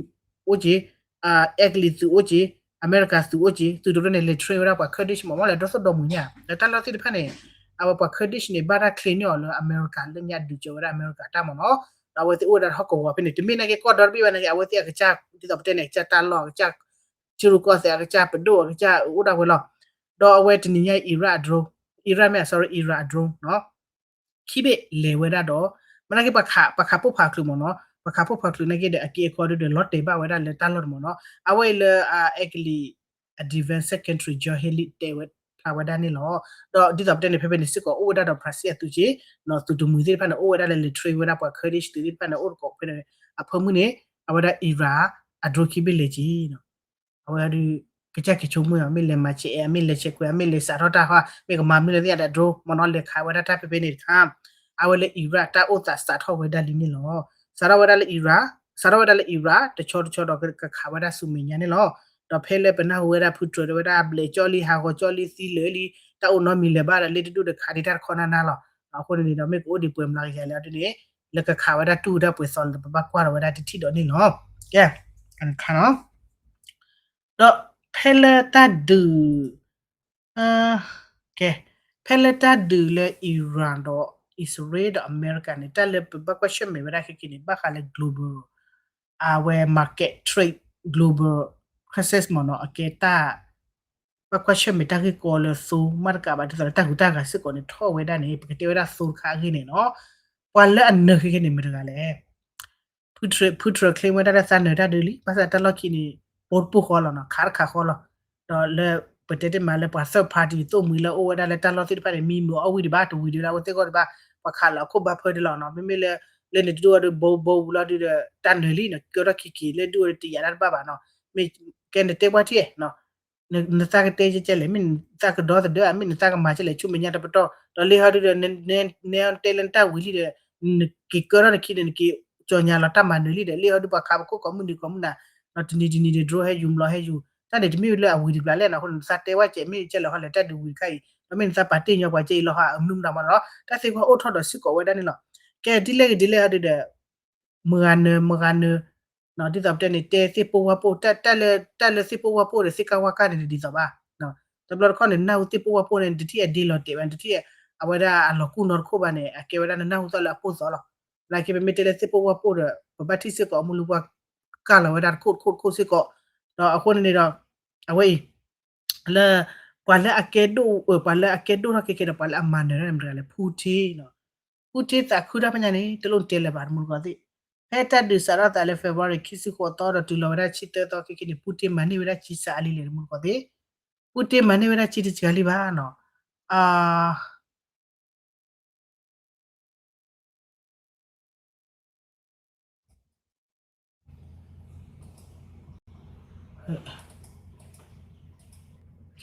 အိၣ်က့ၤ အဲကလံးသုးအိၣ်က့ၤ အမဲရကၤသုးအိၣ်က့ၤ သုးတရၢန့ၣ် လဲၤ train ဝဲဒၣ်ပှၤ Kurdish မ့ၢ်မ့ၢ်လဲၤဒီသိၣ်ဒီမုၢ်ညါ လၢတၢ်လီၢ်သ့ၣ်တဖၣ်န့ၣ် အဝဲပှၤ Kurdish န့ၣ် ဘၣ်တၢ်ချ့န့ၢ်အီၤလၢအမဲရကၤလၢညါဒုးကၢၤဝဲဒၣ်အမဲရကၤတၢ်မ့ၢ်နီၤ ဒီးအဝဲသ့ၣ်အိၣ်ဝဲဒၣ်ဟီၣ်ကဝီၤဖဲန့ၣ် တမ့ၢ်နာ်က့ကီၢ်ဒီတဘ့ၣ်ဘၣ်နာ်က့ အဝဲသ့ၣ်အကစၢ် ဒ်သိးပတဲန့ၣ် အကစၢ်တၢ်လီၢ် အကစၢ် ထံရူၢ်ကီၢ်သဲး အကစၢ်ပဒိၣ် အကစၢ်အိၣ်ဒၣ်ဝဲလီၤ ဒီးအဝဲတနံၤညါအံၤ Iraq အ drone Iraq မ့ၢ် sorry Iran အ drone နီၤ ခံဘ့ၣ်လဲၤဝဲဒၣ်ဒီး မ့ၢ်နာ်က့ ပှၤခးပိၢ်ဖးချုးမ့ၢ်နီၤ ပှၤခးပိၢ်ဖးချုးနာ်က့ဒီး အက့အခီဒုဒီး လီၤတဲာ်ဘၣ်ဝဲဒၣ်လၢတၢ်လီၢ်န့ၣ်မ့ၢ်နီၤ အဝဲအံၤလၢ အဲကလံး အ defense secretary John Haley တဲဝဲဖျါဝဲဒၣ်န့ၣ်လီၤ ဒီးဒ်သိးပတဲန့ၣ် ဖဲဖဲန့ၣ်စ့ၢ်ကီး အိၣ်ဝဲဒၣ်ဒီး Brazil အသုးက့ သုးတမှံၤသ့ၣ်တဖၣ်န့ၣ် အိၣ်ဝဲဒၣ်လၢလဲၤ train ဝဲဒၣ်ပှၤ Kurdish သုးသ့ၣ်တဖၣ်န့ၣ် အိၣ်တကိးဖဲန့ၣ် အဖၢမုၢ်န့ၣ် အဝဲဒၣ် Iran အ drone ခံဘ့ၣ်လဲၤက့ၤ အဝဲဒုး ကစၢ်က့ၤဆိကမိၣ် မ့ၢ်လဲၤမၤဆဲးအဲ မ့ၢ်လဲၤဆဲးကွဲး မ့ၢ်လဲၤစးထီၣ်တၢ်ဟီ မ့ၢ်ကမၤမနုၤလဲၣ်သ့ၣ်ညါဒီး drone မ့ၢ်နီၤ လဲၤခးဝဲဒၣ်တၢ်ဖဲဖဲန့ၣ်တခါ အဝဲလၢ Iran တၢ်အိၣ်သးစးထီၣ်ဝဲဒၣ်လံန့ၣ်လီၤ စးထီၣ်ဝဲဒၣ်လၢ Iran စးထီၣ်ဝဲဒၣ်လၢ Iran တဆီတဆီဒီးကခးဝဲဒၣ်ဆူမဲာ်ညါန့ၣ်လီၤ ဒီးဖဲလၢပနၢ်ဟူဝဲဒၣ်ဖုထြၢးတဲဝဲဒၣ် ဘျဲးကၠီလံ ဟးဂီၤကၠီလံ သံလၢာ်လံ တၢ်အိၣ်နီတမံၤလၢၤဘၣ်ဒီး လ့တဒူၣ်ဒီးခးဒံးတၢ်တခီနၢ်နၢ်လီၤ အဃိန့ၣ်ဒီး မ့ၢ်ကအိၣ်ဒံးပှဲၤမျးကယၤလဲၣ်အီၤဒ်န့ၣ် လၢကခးဝဲဒၣ်တူၢ်ဝဲဒၣ်ပှဲၤသီလၢပဘၣ်ကွၢ်လီၤဝဲဒၣ်တထံၣ်ဒီးန့ၣ်လီၤ ကဲ ခါနီၤ ဒီးဖဲလၢတၢ်ဒုး ကဲ ဖဲလၢတၢ်ဒုးလၢ Iran ဒီး အံၣ်စရ့လးဒီးအမဲရကၤန့ၣ် တၢ်လၢပဘၣ်ကွၢ်ဆၢၣ်မဲာ်ဝဲဒၣ်ခဲက့ၤန့ၣ် ဘၣ်ဃးလၢ global အဝဲ market trade global crisis မ့ၢ်နီၤ အကဲတၢ် ဘၣ်ကွၢ်ဆၢၣ်မဲာ်တၢ်ဂ့ၢ်ကီလၢသိမးတကးဘၣ် ဒ်သိးလၢတၢ်ဂုၤတၢ်ဂၤစ့ၢ်ကီးန့ၣ် ထီၣ်ဝဲဒၣ်န့ၣ် ပကတဲဝဲဒၣ်သိတခါအဂ့ၢ်န့ၣ်နီၤ ပှၤလၢအနၢၤခဲက့ၤန့ၣ်မတၤတဂၤလဲၣ် ဖုထြၢး ဖုထြၢး claim ဝဲဒၣ်လၢသးနၢၤတၢ်ဒုးလံ ဘၣ်ဆၣ်တၢ်လီၢ်ခံန့ၣ် ပိာ်တပူၤဃီလီၤနီၤ ခးတခးဃီလီၤ ဒီးလၢပတဲတ့ၢ်မးလၢပှၤ third party သိၣ်မှံၤလၢအိၣ်ဝဲဒၣ်လၢတၢ်လီၢ်သ့ၣ်တဖၣ်န့ၣ် မံမုာ်အီၣ်ဝံၣ်ဒံးဘၣ် တဝံၤဒံးလၢအဝဲသ့ၣ်ဂီၢ်ဒံးဘၣ် ပှၤခးလၢအခိၣ်ဘါဖၢဒံးလီၤနီၤ မ့မ့ၢ်လၢ လၢန့ၣ်တဒူၣ်အီၤဒုး ဘိဘိဝံၤလီၤဒုးဒီး တၢ်နၢၤလံနီၤ ကၢထီၣ်ခံက့ၤလၢဒူၣ်အီၤဒုးတယာ်တၢ်တဘၣ်ဘၣ်နီၤ မ့ၢ်ကဲနတဲပှၢ်ထံၣ်နီၤ နသးကတဲကဲလဲၣ် မ့ၢ်နသးကဒီသဒၢ မ့ၢ်နသးကမၤကဲလဲၣ် ဆူမဲာ်ညါတပတီၢ် ဒီးလံဟီဒုးဒီး နတဲလၢနတၢ်ဝံၤလံဒီး နက့ၤကၢထီၣ်နခံဒီး နက့ၤကၠီၣ်ညါလီၤတၢ်မၤနၢၤလံဒီး လံဟီဒုးပှၤခးပခိၣ်ကိးမုၢ်နံၤကိးမုၢ်နၤ တနံၤတနံၤဒီး drone ဟဲယူၤမျိာ်ဟဲယူၤ တၢ်န့ၣ်တမ့ၢ်လၢအဝံၤတဘျီလဲၣ်နီၤ အဃိန့ၣ် နသးတဲဝဲကဲမ့ၢ်ကဲလဲၣ်ဟီလဲၣ်တၢ်ဒုးဝံၤတခါအံၤ ဒီးမ့ၢ်နသးပာ်တ့ၢ်ညီပှၤကဲအံၤလီၤဟီ အမနုၤမတၤမးလီၤ တၢ်သ့ၣ်ကွၢ်အိၣ်ထီၣ်ဒီးစ့ၢ်ကီးဝဲဒၣ်န့ၣ်လီၤ ကဲဒ်လဲၣ်ဂ့ၤဒ်လဲၣ်ဟီဒုးဒီး မုၢ်ဂၤနၢၤ မုၢ်ဂၤနၢၤ ဒ်သိးပတဲန့ၣ် တဲသ့ၣ်ပိၢ်ဝၣ်ပိၢ် တၢ်လၢသ့ၣ်ပိၢ်ဝၣ်ပိၢ်ဒီးသ့ၣ်ကၢ်ဝၣ်ကၢ်န့ၣ်တဒ်သိးဘၣ် တဘျီတခီၣ်န့ၣ် နၢ်ဟူသ့ၣ်ပိၢ်ဝၣ်ပိၢ်န့ၣ် တထံၣ်အဒ့လီၤတဲာ်ဘၣ် တထံၣ်အဝဲဒၣ်အလီၤကူၣ်နီတခိၣ်ဘၣ်န့ၣ် အကဲဝဲဒၣ်နနၢ်ဟူသ့ၣ်လၢအပိၢ်သီလီၤ နာ်က့ပမ့ၢ်တဲလၢသ့ၣ်ပိၢ်ဝၣ်ပိၢ်ဒီး ပဘၣ်ထံၣ်စ့ၢ်ကီးအမုၢ်လူၤပှၤကၢ်လီၤဝဲဒၣ်တခိၣ်တခိၣ်တခိၣ်စ့ၢ်ကီး ဒီးအဃိန့ၣ်န့ၣ်ဒီး အဝဲအံၤ လၢ ပှၤလၢအကဲဒိၣ် ပှၤလၢအကဲဒိၣ်ထီၣ်ခဲကဲဒီး ပှၤလၢအမၤနၢၤတၢ်န့ၣ်မတၤတဂၤလဲၣ် Putin နီၤ Putin သးခုတၢ်ဖဲညါန့ၣ် တလိၣ်တဲလၢၤဘၣ်တမူတကိးသ့ၣ် ဖဲတၢ်ဒုးစးထီၣ်သးလၢ February ခံဆံဃိးသီဒီးတုၤလီၤဝဲဒၣ်ဆံသၢသီခဲကဲန့ၣ် Putin မၤန့ၢ်ဝဲဒၣ်ကံစးအါလံလဲၣ်တမူတကိးသ့ၣ် Putin မၤန့ၢ်ဝဲဒၣ်ကံတစှၤလံဘၣ်နီၤ အ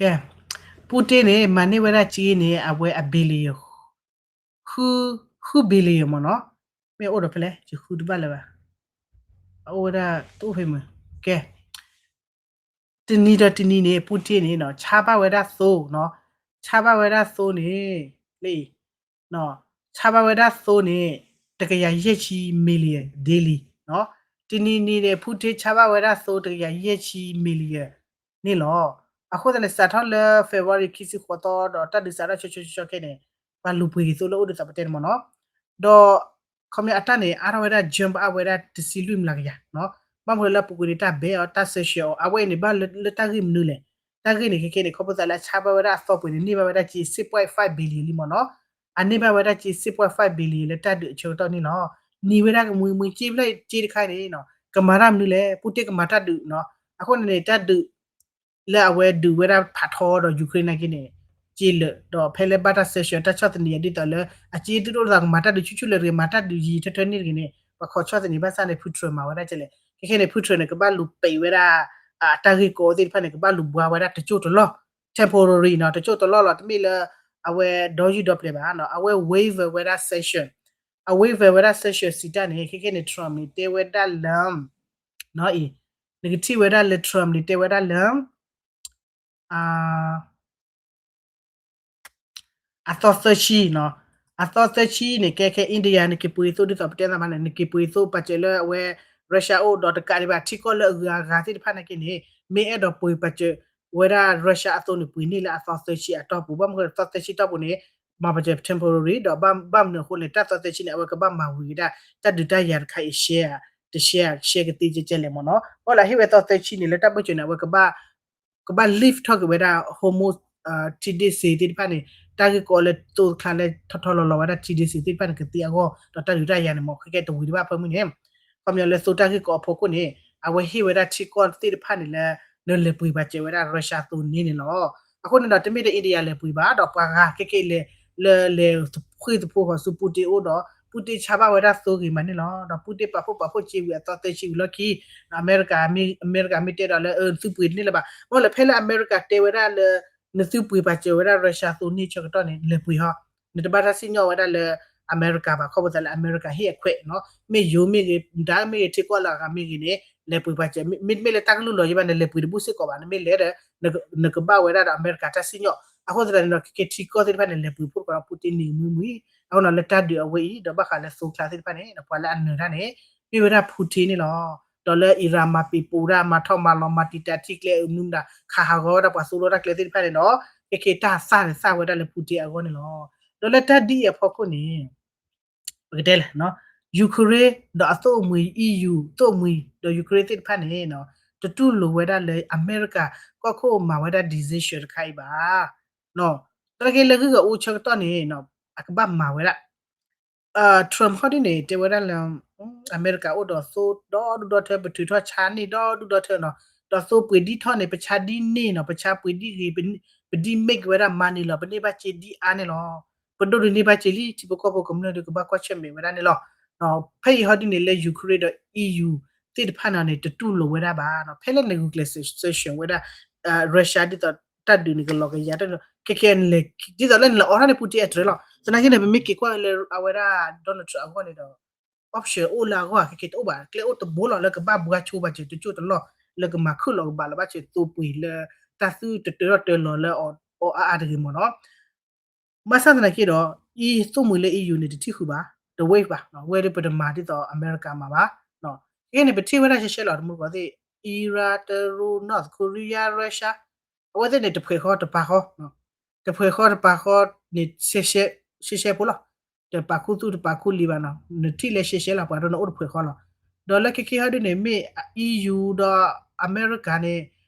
ကဲ Putin န့ၣ် မၤန့ၢ်ဝဲဒၣ်ကံန့ၣ် အဝဲအ billion ဃု ဃု billion မ့ၢ်နီၤ မ့ၢ်အိၣ်ဒီးဖဲလဲၣ် ယဃုတဘၣ်လၢၤဘၣ် အအိၣ်ဝဲဒၣ်တအိၣ်ဖဲမုၢ် ကဲ တနံၤဒီးတနံၤန့ၣ် Putin န့ၣ်နီၤ ဆါဘၣ်ဝဲဒၣ်သိနီၤ ဆါဘၣ်ဝဲဒၣ်သိန့ၣ် လၢအံၤ ဆါဘၣ်ဝဲဒၣ်သိန့ၣ် တကယၤယဲၢ်ဆံ million daily နီၤ တနံၤနံၤန့ၣ် Putin ဆါဘၣ်ဝဲဒၣ်သိတကယၤယဲၢ်ဆံ million န့ၣ်လီၤ အဃိသတးန့ၣ် စးထီၣ်လၢ February ခံဆံဃိးသီဒီးတၢ်ဒုးစးထီၣ်ဆိဆိဆိခဲန့ၣ် ပှၤလူၤပှ့ၤက့ၤသိလၢအိၣ်ဒ်သိးပတဲန့ၣ်မ့ၢ်နီၤ ဒီး ခီပညီအတၢ်န့ၣ် အါထီၣ်ဝဲဒၣ် jump အါဝဲဒၣ်တဆံလွံၢ်မျးကယၤနီၤ ဘၣ်မနုၤလၢပူၤကွံာ်န့ၣ် တၢ်ဘဲအီၤ တၢ်စၢဆှၢအီၤ အဝဲအံၤန့ၣ် ဘၣ်လၢတၢ်ဂ့ၢ်မနုၤလဲၣ် တၢ်ဂ့ၢ်န့ၣ်ခဲခဲန့ၣ် ခီဖျိသးလၢအဆါဘၣ်ဝဲဒၣ်အသီပှဲၤန့ၣ် န့ၢ်ဘၣ်ဝဲဒၣ်ကံ six point five billion လံမ့ၢ်နီၤ အန့ၢ်ဘၣ်ဝဲဒၣ်က့ six point five billion လၢတၢ်ဒုးအဆၢကတီၢ်န့ၣ်လီၤ. နံၤဝဲဒၣ်ကမှံမှံက့ဖျၢၣ်က့တခါန့ၣ် ကမၤတၢ်မနုၤလဲၣ်, ပူၣ်တ့ၢ်ကမၤတၢ်ဒုးနီၤ. အဃိန့ၣ်န့ၣ် တၢ်ဒုး လၢအဝဲဒုးဝဲဒၣ်ဖးထီဒီး Ukraine နာ်က့န့ၣ် က့လၢာ် ဒီးဖဲလၢဘၣ်တၢ် sanction တၢ်ဆီၣ်သနံးအဒ်သိးလၢ အက့သုတအိၣ်သးကမၤတၢ်ဒုးဆူၣ်ဆူၣ်လၢတဂ့ၤ မၤတၢ်ဒုးယံာ်ထၢထၢန့ၣ်တဂ့ၤန့ၣ် ပှၤခိးဆီၣ်သနံးဘၣ်ဆၣ်န့ၣ် Putin မၤဝဲဒၣ်ကဲလဲၣ်. ခဲခဲန့ၣ် Putin န့ၣ် ကဘၣ်လူၤပိတ်ဝဲဒၣ် အတၢ်ဂ့ၢ်ကီသ့ၣ်တဖၣ်န့ၣ် ကဘၣ်လူၤဘှါဝဲဒၣ်တကၠိၢ်တလီၢ် temporary နီၤ, တကၠိၢ်တလီၢ်လီၤ. တမ့ၢ်လၢ အဝဲဒီယူၢ်ဒီပျဲၤဘၣ်နီၤ, အဝဲ waiver ဝဲဒၣ် sanction, အ waiver ဝဲဒၣ် sanction စံးတၢ်န့ၣ် ခဲခဲန့ၣ် Trump န့ၣ် တဲဝဲဒၣ်လၢ နီၤအံၤ နကထံၣ်ဝဲဒၣ်လၢ Trump န့ၣ် တဲဝဲဒၣ်လၢ အသီသၢဆံနီၤ, အသီသၢဆံန့ၣ် ကဲခဲ India နက့ၤပှ့ၤသိၣ်ဒ်သိးပတဲသးမးန့ၣ် နက့ၤပှ့ၤသိၣ်ပာ်စၢၤလၢအဝဲ Russia အိၣ်ဒီးတကးဒံးဘၣ် ထံကီၢ်လၢအဂုၤအဂၤသ့ၣ်တဖၣ်နာ်က့န့ၣ် မ့ၢ်အဲၣ်ဒိးပှ့ၤပာ်စၢၤဝဲဒၣ် Russia အသိးန့ၣ် ပှ့ၤန့ၢ်လၢအသီသၢဆံအတီၢ်ပူၤ, ဘၣ်မနုၤအသီသၢဆံတီၢ်ပူၤန့ၣ် မၤပာ်စၢၤ temporary ဒီးဘၣ်မနုၤအဃိလဲၣ် တၢ်သီသၢဆံန့ၣ် အဝဲကဘၣ်မၤဝံၤဝဲဒၣ် တၢ်ဒုးတၢ်ယၤတခါအံၤ share တ share share ကသ့ကဲကဲလဲၣ်မ့ၢ်နီၤ. ဘၣ်လၢဟ့ၣ်ဝဲသီသၢဆံန့ၣ် လၢတၢ်ဘၢၣ်စၢၤန့ၣ် အဝဲ ကဘၣ် lift ထီၣ်က့ၤဝဲဒၣ် Hormuz ထံဒ့ၣ်စ့သ့ၣ်တဖၣ်န့ၣ် တၢ်ဂ့ၢ်ကီလၢသိတခါလၢထီထီလီၤလီၤဝဲဒၣ်ထံဒ့ၣ်စ့သ့ၣ်တဖၣ်န့ၣ် ကသ့အဂီၢ် ဒီးတၢ်ဒုးတၢ်ယၤန့ၣ်မ့ၢ် ခဲကဲတဝံၤတဘၣ်ဖၢမုၢ်န့ၣ် ခီပညီလၢသိတၢ်ဂ့ၢ်ကီအဖီခိၣ်န့ၣ် အဝဲဟ့ၣ်ဝဲဒၣ်ထံကီၢ်သ့ၣ်တဖၣ်န့ၣ်လၢ နလဲၤပှ့ၤပာ်စၢၤဝဲဒၣ် Russia သိန့ၣ်န့ၣ်လီၤ. အဃိန့ၣ်ဒီး တမ့ၢ်ဒီး India လဲၤပှ့ၤဘၣ် ဒီးပှၤဂၤခဲကဲလဲၤ လၢလဲၤဃ့ၢ်သဖိဃီၤဆူ Putin အိၣ်ဒီး Putin ဆါဘၣ်ဝဲဒၣ်သိဂ့ၤမးန့ၣ်လီၤ. ဒီး Putin ပာ်ဖှိၣ်ပာ်ဖှိၣ်စ့ဝံၤအသီသၢဆံဝံၤလီၢ်ခံ အမဲရကၤ အမဲရကၤမ့ၢ်တဲဒီးလၢ သုပှ့ၤတန့ၢ်လၢၤဘၣ် မ့ၢ်လၢဖဲလၢအမဲရကၤတဲဝဲဒၣ်လၢ နသုပှ့ၤပာ်စၢၤဝဲဒၣ် Russia သိန့ၢ်ဆၢကတီၢ်န့ၣ် လဲၤပှ့ၤဟီ နတဘၣ်တၢ်စံၣ်ညီၣ်ဝဲဒၣ်လၢအမဲရကၤဘၣ် ခီဖျိသးလၢအမဲရကၤဟ့ၣ်အခွဲးနီၤ မ့ၢ်ယိၤမ့ၢ်ဂ့ၤ မတၤမ့ၢ်ဂ့ၤ ထံကီၢ်လၢအဂၤမ့ၢ်ဂ့ၤန့ၣ် လဲၤပှ့ၤပာ်စၢၤ မ့တမ့ၢ်လၢတၢ်ကလုၢ်လီၤယံၤဘၣ်န့ၣ် လဲၤပှ့ၤတဘူၣ်စ့ၢ်ကီးဘၣ် နမ့ၢ်လဲၤဒီး နကဘၣ်ဝဲဒၣ်ဒီးအမဲရကၤတၢ်စံၣ်ညီၣ် အဃိသတးန့ၣ်ဒီး ခဲကဲထံကီၢ်သ့ၣ်တဖၣ်န့ၣ် လဲၤပှ့ၤဖှိၣ်တကီး Putin န့ၣ်မှံမှံ အဃိန့ၣ်လၢတၢ်ဒုးအဝဲအံၤ ဒီးဘၣ်ဃးလၢသိချါသ့ၣ်တဖၣ်န့ၣ် ပှၤလၢအနၢၤတၢ်န့ၣ် မ့ၢ်ဝဲဒၣ် Putin န့ၣ်လီၤ. ဒီးလၢ Iran မၤပံာ်ပူၤဒၣ် မၤထီၣ်မၤလီၤ မၤတံာ်တာ်ထံကျဲအမနုၤမတၤ ခးဟးဂီၤဝဲဒၣ်ပှၤသိလီၤတၢ်ကျဲသ့ၣ်တဖၣ်န့ၣ်ဒီး ခဲကဲတၢ်သၣ်န့ၣ်သၣ်ဝဲဒၣ်လၢ Putin အဂီၢ်န့ၣ်လီၤ. ဒီးလၢတၢ်ဒ်အံၤအဖီခိၣ်န့ၣ် ပကတဲလဲၣ် Ukraine ဒီးအသိၣ်အမှံၤ EU သိၣ်မှံၤ ဒီး Ukraine သ့ၣ်တဖၣ်န့ၣ် တတူၢ်လိာ်ဝဲဒၣ်လၢအမဲရကၤကီၢ်ခိၣ်မၤဝဲဒၣ် decision တခါအံၤဘၣ်. သနာ်က့လၢဂုၢ်ဂၤအူဆၢကတီၢ်န့ၣ် အကဘၣ်မၤဝဲဒၣ် Trump ဟီဒ်န့ၣ် တဲဝဲဒၣ်လၢ အမဲရကၤအိၣ်ဒီးသိဒီဒူၣ်ဒီထၢ ပထုးထီၣ်ဆါန့ၢ်ဒီဒူၣ်ဒီထၢနီၤ ဒီးသိပှ့ၤဒ်ထီၣ်န့ၣ် ပဆါဒ်န့ၢ်နီၤ ပဆါပှ့ၤဒ်ဂ့ၤ ပဒ် make ဝဲဒၣ် money လီၤ ပန့ၢ်ဘၣ်စ့ဒ်အါန့ၣ်လီၤ. ပဒိၣ်ဒုးန့ၢ်ဘၣ်စ့လံ ထံဖိကီၢ်ဖိကမျၢၢ်ဒုးကဘၣ်ကွၢ်ဆၢၣ်မဲာ်ဝဲဒၣ်န့ၣ်လီၤ. ဖဲအံၤဟီဒ်န့ၣ်လၢ Ukraine ဒီး EU သ့ၣ်တဖၣ်န့ၣ်န့ၣ် တတူၢ်လိာ်ဝဲဒၣ်ဘၣ်နီၤ ဖဲလၢနဂုာ်ကျဲးစၢး sanction ဝဲဒၣ် Russia ဒ်သိးတၢ်ဒုးန့ၣ်ကလီၤကယၤ ခဲခဲန့ၣ် ဒ်သိးလၢနလဲၤအိးထီၣ်န့ၣ် Putin အတြဲၤလီၤ. သနာ်က့န့ၣ် ပမ့ၢ်က့ၤကွၢ်လၢအဝဲဒၣ် Donald Trump အဂီၢ်န့ၣ်ဒီး option အိၣ်လၢအဂီၢ် ခဲခဲတအိၣ်ဘၣ် ကျဲအိၣ်တဘိလီၤ လၢကဘၣ်ဘှါဆိဘၣ်စၢၤတကၠိၢ်တလီၢ် လၢကမၤခုၣ်လီၤကဘၣ်လီၤဘၣ်စၢၤသိပှ့ၤလၢ တၢ်သုတတၢထီၣ်တၢလီၤလၢအီၤအါအါတဂ့ၤမ့ၢ်နီၤ. ဘၣ်ဆၣ်သနာ်က့ဒီး အံၤသိၣ်မှံၤလၢ EU န့ၣ် တထံၣ်ဃုာ်ဘၣ် တ waive ဘၣ် ဝဲဒၣ်ပတမၤဒ်သိးအမဲရကၤမၤဘၣ်. ခဲခဲန့ၣ် ပထံၣ်ဝဲဒၣ်ရှဲရှဲလီၤ တမူတကိးသ့ၣ် Iran တရူး North Korea Russia အဝဲသ့ၣ်န့ၣ် တဖှဲးဃီတပာ်ဃီ တဖှဲးဃီတပာ်ဃီန့ၣ် ရှဲရှဲဖိလီၤ. တပာ်ခူသူၣ်တပာ်ခူလံၤဘၣ်နီၤ နထံၣ်လၢရှဲရှဲလီၤ ပှၤဒိၣ်န့ၣ်အိၣ်တဖှဲးဃီလီၤ. ဒီးလၢခဲခဲဟီဒ်န့ၣ် မ့ၢ် EU ဒီးအမဲရကၤန့ၣ်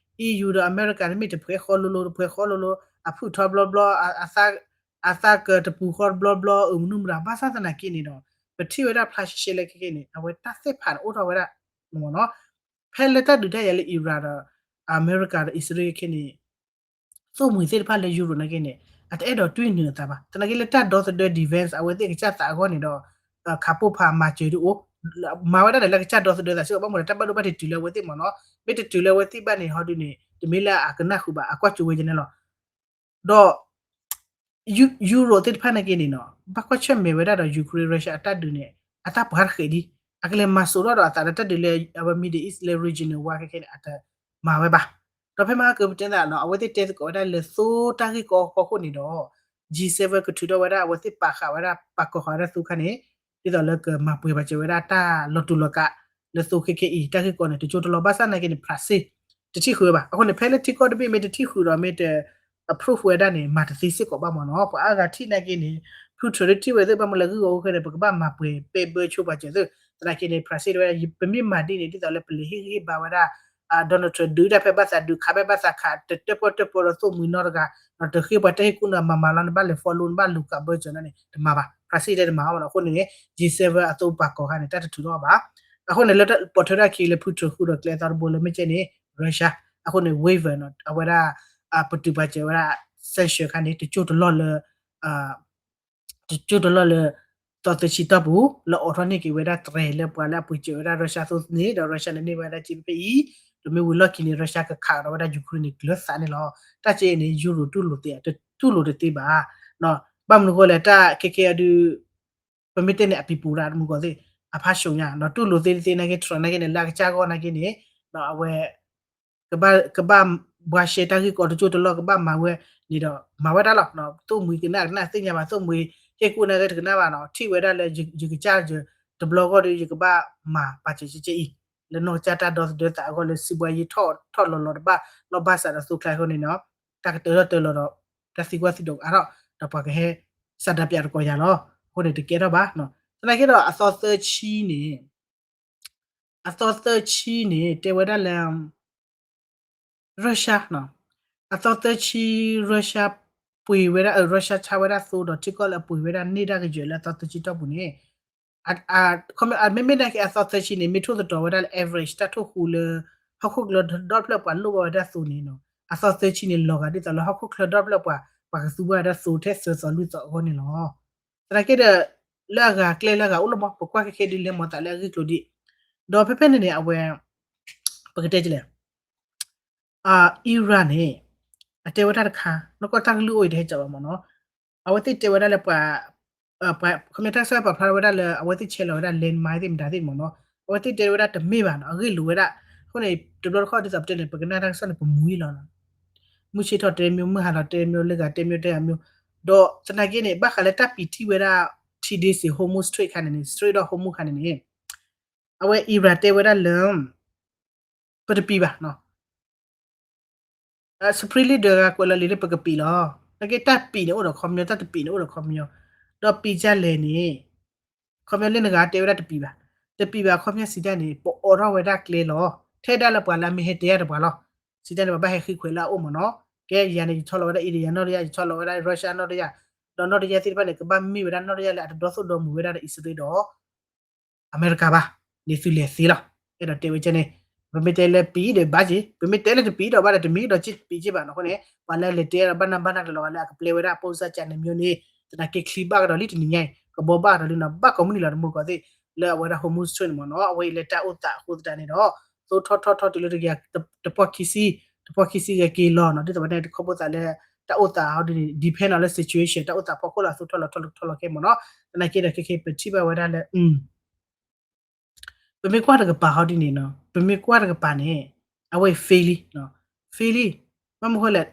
EU ဒီးအမဲရကၤန့ၣ် မ့ၢ်တဖှဲးဃီလိၤလိၤ တဖှဲးဃီလိၤလိၤ အဖုၣ်ထီဘျီဘျီ အသးကၢၤတပူၤဃီဘျီဘျီ အမနုၤမတၤ ဘၣ်ဆၣ်သနာ်က့န့ၣ်ဒီး ပထံၣ်ဝဲဒၣ်ဖျါရှဲရှဲလၢခဲခဲန့ၣ် အဝဲတၢ်သ့ၣ်ဖးန့ၣ်အိၣ်ထီၣ်ဝဲဒၣ် မ့ၢ်နီၤ ဖဲလၢတၢ်ဒုးတၢ်ယၤလၢ Iran ဒီး အမဲရကၤဒီးအံၣ်စရ့လးခဲန့ၣ် သိၣ်မှံၤသ့ၣ်တဖၣ်လၢ Europe နာ်က့န့ၣ် အတအဲၣ်ဒိးတွံၢ်နုာ်အသးဘၣ်. သနာ်က့လၢတၢ်ဒီသဒၢ defense အဝဲသ့ၣ်ကစၢ်သးအဂီၢ်န့ၣ်ဒီး ခးပိၢ်ဖးမၤစၢၤဒ်အိၣ် မၤဝဲဒၣ်န့ၣ်လၢကစၢ်ဒီသဒၢသးစ့ၢ်ကီး ဘၣ်မနုၤလဲၣ် တၢ်ဘၣ်ဒိဘၣ်ထံးတုၤလၢအဝဲသ့ၣ်မ့ၢ်နီၤ မ့ၢ်တတုၤလၢအဝဲသ့ၣ်ဘၣ်န့ၣ် ဟီဒ်န့ၣ် တမ့ၢ်လၢအကနၣ်ဃုာ်ဘၣ် အကွၢ်ကၠိဝဲဒ်န့ၣ်လီၤ. ဒီး Europe သ့ၣ်တဖၣ်နာ်က့န့ၣ်နီၤ ဘၣ်ကွၢ်ဆၢၣ်မဲာ်ဝဲဒၣ်ဒီး Ukraine Russia အတၢ်ဒုးန့ၣ် အတၢ်ပှၤတဃဲးဒံး အကလဲၤမၤစိာ်ထီၣ်ဒီးအသးဒီးတၢ်ဒုးလၢ အဝဲ Middle East လၢ regional war ခဲခဲန့ၣ် အတမၤဝဲဘၣ်. ဒီးဖဲမဟါကပတဲသးနီၤ အဝဲသ့ၣ်တဲသကိးဝဲဒၣ်လၢသိတၢ်ဂ့ၢ်ကီအဖီခိၣ်န့ၣ်ဒီး G seven ကထုးထီၣ်ဝဲဒၣ်အဝဲသ့ၣ်ပာ်ဃာ်ဝဲဒၣ် ပာ်ကီၤဃာ်ဝဲဒၣ်သိခါန့ၣ် ဒ်သိးလၢကမၤပှဲၤဘၣ်စၢၤဝဲဒၣ်တၢ်လီၤတူာ်လီၤကာ် လၢသိခဲခဲအံၤ တၢ်ဂ့ၢ်ကီန့ၣ် တကၠိတလီၢ် ဘၣ်ဆၣ်သနာ်က့န့ၣ် ဖရၣ်စ့ၣ် တထံၣ်ဃုာ်ဝဲဘၣ်. အဃိန့ၣ် ဖဲလၢထံကီၢ်တဘ့ၣ်မ့ၢ်တထံၣ်ဃုာ်ဒီးမ့ၢ်တ approve ဝဲဒၣ်န့ၣ် မၤတသ့စ့ၢ်ကီးဘၣ်မ့ၢ်နီၤ. ပှၤအါဂၤထံၣ်နာ်က့န့ၣ် Putin ထံၣ်ဝဲသ့ၣ်ဘၣ်မ့ၢ်လၢဂုၢ်ဂီၤအိၣ်ခဲန့ၣ် ပကဘၣ်မၤပှဲၤပဲဘၢဆိပာ်စၢၤသ့ၣ် သနာ်က့န့ၣ် ဖရၣ်စ့ၣ် တဲဝဲဒၣ် ပမ့ၢ်မၤဒ်န့ၣ် ဒ်သိးလၢပလဲၤဟ့ၣ်ဂံၢ်ဟ့ၣ်ဘါဝဲဒၣ် Donald Trump ဒုးတၢ်ဖဲဘၣ်သးဒုး ခးဖဲဘၣ်သးခး တတၢၣ်ပီၣ်တၢၣ်ပီဒီးသိၣ်မှံၤနီတဂၤ, ဒီးတဃ့ပှၤတၢ်ဟ့ၣ်ကူၣ်န့ၣ် မၤမၤလီၤန့ၣ် ဘၣ်လဲၤ follow န့ၣ် ဘၣ်လူၤကးဘၢစၢၤန့ၣ် တမၤဘၣ်. ဖရၣ်စံၣ်တဲတမၤအီၤဘၣ်နီၤ. အဃိန့ၣ် G seven အသိပာ်ကီၢ်ခါန့ၣ် တၢ်တထုးထီၣ်ဘၣ်. အဃိန့ၣ် လၢတၢ်ပိာ်ထွဲထီၣ်အခံလၢ Putin ဃုာ်ဒီးကျဲအသီတဘိလၢမ့ၢ်ကဲန့ၣ် Russia အဃိန့ၣ် waiver နီၤ အဝဲဒၣ် ပတုာ်ပာ်စၢၤဝဲဒၣ် sanction ခါန့ၣ် တကၠိၢ်တလီၢ်လၢ တကၠိၢ်တလီၢ်လၢ သီသၢဆံတီၢ်ပူၤ လၢအိးထီၣ်န့ၢ်က့ၤဝဲဒၣ်တြဲၤလၢပှၤလၢအပှ့ၤစၢၤဝဲဒၣ် Russia သိန့ၣ်ဒီး Russia န့ၣ်န့ၢ်ဝဲဒၣ်က့ဖဲအံၤ, ဒီးမ့ၢ်ဝံၤလီၢ်ခံန့ၣ် Russia ကခးဒီးဝဲဒၣ် Ukraine န့ၣ် ကျၢၤသးန့ၣ်လီၤ. တၢ်ကဲအံၤန့ၣ် Euro တူၢ်လိာ်သ့ တတူၢ်လိာ်တသ့ဘၣ်. ဘၣ်မနုၤအဃိလဲၣ် တၢ်ခဲခဲအဒုး ပမ့ၢ်တဲန့ၣ် အပံၤပူၤရၤတမုၢ်ကီၢ်သ့ၣ် အဖးဆူညါ တူၢ်လိာ်သ့တသ့နာ်က့ Trump နာ်က့န့ၣ် လၢအကစၢ်ဂီၢ်နာ်က့န့ၣ် အဝဲ ကဘၣ်ဘှါရှဲတၢ်ဂ့ၢ်ကီတကၠိၢ်တလီၢ် ကဘၣ်မၤဝဲန့ၣ်ဒီး မၤဝဲဒၣ်လီၤ. သိၣ်မှံၤကနၣ်ကနၣ်သ့ၣ်ညါဘၣ် သိၣ်မှံၤဟ့ၣ်ကူၣ်နာ်က့တကနၣ်ဘၣ်နီၤ ထံၣ်ဝဲဒၣ်လၢယကစၢ်ယတဘျီဂီၢ်ဒီး ယကဘၣ်မၤပာ်စၢၤကဲကဲအံၤ လၢနီၢ်ကစၢ်တၢ်ဒီသဒၢသးအဂီၢ်လၢစုဘှါယံၤထီၣ်ထီၣ်လီၤလီၤတဘၣ်လီၤ ဘၣ်ဆၣ်ဒီးသိချါအဃိန့ၣ်နီၤ တၢ်ကတၢၢ်ထီၣ်တၢၢ်လီၤဒီး တၢ်သံကွၢ်သံဒိးကအါထီၣ် ဒီးပှၤကဟဲ စးဒးပၠးတကိးယၤလီၤ. အဃိန့ၣ်တကဲထီၣ်ဘၣ်. သနာ်က့ဒီးအသီသၢဆံန့ၣ် အသီသၢဆံန့ၣ် တဲဝဲဒၣ်လၢ Russia နီၤ အသီသၢဆံ Russia ပှ့ၤဝဲဒၣ် Russia ဆါဝဲဒၣ်သိဒီးထံကီၢ်လၢအပှ့ၤဝဲဒၣ်န့ၢ်တၢ်ကယၢၤလၢအသီသၢဆံတီၢ်ပူၤန့ၣ် မ့မ့ၢ်နာ်က့အသီသၢဆံန့ၣ် မ့ၢ်ထိၣ်သတြီၤဝဲဒၣ်လၢ average တၢ်ထိၣ်ဃူလၢ ဟီၣ်ခိၣ်ချၢဒီဖျၢၣ်ပှၤလိၣ်ဘၣ်ဝဲဒၣ်သိန့ၣ်နီၤ အသီသၢဆံန့ၣ် လီၤဂာ်ဒ်သိးလၢဟီၣ်ခိၣ်ချၢဒီဖျၢၣ်ပှၤ ပှၤကသူဘၣ်ဝဲဒၣ်သိထဲသိးသိးလွံၢ်သိးအဂီၢ်န့ၣ်လီၤ. သနာ်က့ဒီး လၢအဂၤကျဲလၢအဂၤအိၣ်လီၤမး ပကွၢ်ခဲခဲဒ်လဲၣ်မၤသးလၢအဂ့ၢ်ကျိၤဒ် ဒီးဖဲဖဲန့ၣ်န့ၣ် အဝဲ ပကတဲလဲၣ် Iran န့ၣ် အတဲဝဲဒၣ်တခါ နီၢ်ကီၢ်တၢ်ကလုၢ်အိၣ်အံၤတဟဲကၠီဘၣ်မ့ၢ်နီၤ အဝဲသ့ၣ်တဲဝဲဒၣ်လၢပှၤ ခီပညီတၢ်ကစီၣ်ပာ်ဖျါထီၣ်ဝဲဒၣ်လၢ အဝဲသ့ၣ်ဆဲးလီၤဝဲဒၣ် landmine သ့ၣ်မတၤသ့ၣ်မ့ၢ်နီၤ အဝဲသ့ၣ်တဲဝဲဒၣ်တမ့ၢ်ဘၣ်နီၤ အဂ့ၢ်လိာ်ဝဲဒၣ် အဃိန့ၣ် တဘျီတခီၣ်ဒ်သိးပတဲန့ၣ် ပကနၣ်တၢ်ကစီၣ်န့ၣ် ပမူအံၤလီၤနီၤ မုၢ်ဆ့ၣ်ထီၣ်တဲမ့ၢ် မုၢ်ဟါလီၤတဲမ့ၢ် လၢဂၤတဲမ့ၢ်တဲဂၤမ့ၢ် ဒီးသနာ်က့န့ၣ် ဘၣ်ဃးလၢတၢ်ပံာ်ထံၣ်ဝဲဒၣ် ထံဒ့စ့ Hormuz Strait ခါန့ၣ်န့ၣ် Strait of Hormuz ခါန့ၣ်န့ၣ် အဝဲ Iran တဲဝဲဒၣ်လၢ ပတပံာ်ဘၣ်နီၤ Supreme Leader ဂၤကွဲးလီၤလံာ်လၢပကပံာ်လီၤ သနာ်က့တၢ်ပံာ်န့ၣ်အိၣ်ဒီးခီပညီ တၢ်တပံာ်န့ၣ်အိၣ်ဒီးခီပညီ ဒီးပံာ်ဒ်လဲၣ်န့ၣ် ခီပညီလၢနဂၤတဲဝဲဒၣ်တပံာ်ဘၣ် တပံာ်ဘၣ်ခီပညီစံးတၢ်န့ၣ် ပအိးထီၣ်ဝဲဒၣ်ကျဲလီၤ ထဲဒၣ်လၢပှၤလၢအမ့ၢ်ဟဲတဲတၢ်တပှၤလီၤ စံးတၢ်န့ၣ် ပဘၣ်ဟဲဃ့ခွဲးလၢအအိၣ်မ့ၢ်နီၤ ကဲယၤန့ၣ် ယဆီလီၤဝဲဒၣ် India နီၢ်တယၢ် ယဆီလီၤဝဲဒၣ် Russia နီၢ်တယၢ် ဒီးနီၢ်တယၢ်သ့ၣ်တဖၣ်န့ၣ် ကဘၣ်မ့ၢ်ဝဲဒၣ်နီၢ်တယၢ်လၢအတဒီသိၣ်ဒီမုၢ်ဝဲဒၣ်ဒီးအံၣ်စရ့လးဒီး အမဲရကၤဘၣ် န့ၣ်သုလဲၤသ့လီၤ အဲၣ်ဒိးတဲဝဲကဲန့ၣ် ပမ့ၢ်တဲလၢပံာ်ဒီးဘၣ်က့ၤ ပမ့ၢ်တဲလၢတပံာ်ဒီးဘၣ်ဒီးတမံၤဒီးပံာ်က့ၤဘၣ်နီၤ အဃိန့ၣ် ပှၤလၢလဲၤတဲဘၣ်နၢ်ဘၣ်နၢ်ကလီၤဂၤလၢအကပျဲဝဲဒၣ် ပုံစံ ကၠး န့ၣ်မျိုးန့ၣ် သနာ်က့ချံဘၣ်ကဒီးလံတနံၤညါအံၤ ကဘီဘၣ်ကဒီးလံနီၤ ဘၣ်ကိးမုၢ်နံၤလီၤတမုၢ်ကီၢ်သ့ၣ် လၢအဝဲဒၣ် Hormuz Strait န့ၣ်မ့ၢ်နီၤ အဝဲအံၤလၢတၢ်အိၣ်သးအဃိသတးန့ၣ်ဒီး သိထီၣ်ထီၣ်ထီၣ်တုၤလၢတကယၤ တပီၢ်ခံဆံ တပီၢ်ခံဆံဂဲၤက့ၤလီၤနီၤ ဒ်သိးပတဲန့ၣ် တခီဖိသးလၢ တၢ်အိၣ်သးဟီဒ်န့ၣ် depend နီၤလၢ situation တၢ်အိၣ်သးဖီခိၣ်လီၤ သိထီၣ်လီၤထီၣ်လီၤထီၣ်လီၤခဲမ့ၢ်နီၤ သနာ်က့ဒီးခဲခဲအံၤ ပထံၣ်ဘၣ်ဝဲဒၣ်လၢ ပမ့ၢ်ကွၢ်တကပၤဟီဒ်န့ၣ်နီၤ ပမ့ၢ်ကွၢ်တကပၤန့ၣ် အဝဲအံၤ fail လံ fail လံ ဘၣ်မနုၤဃိလဲၣ်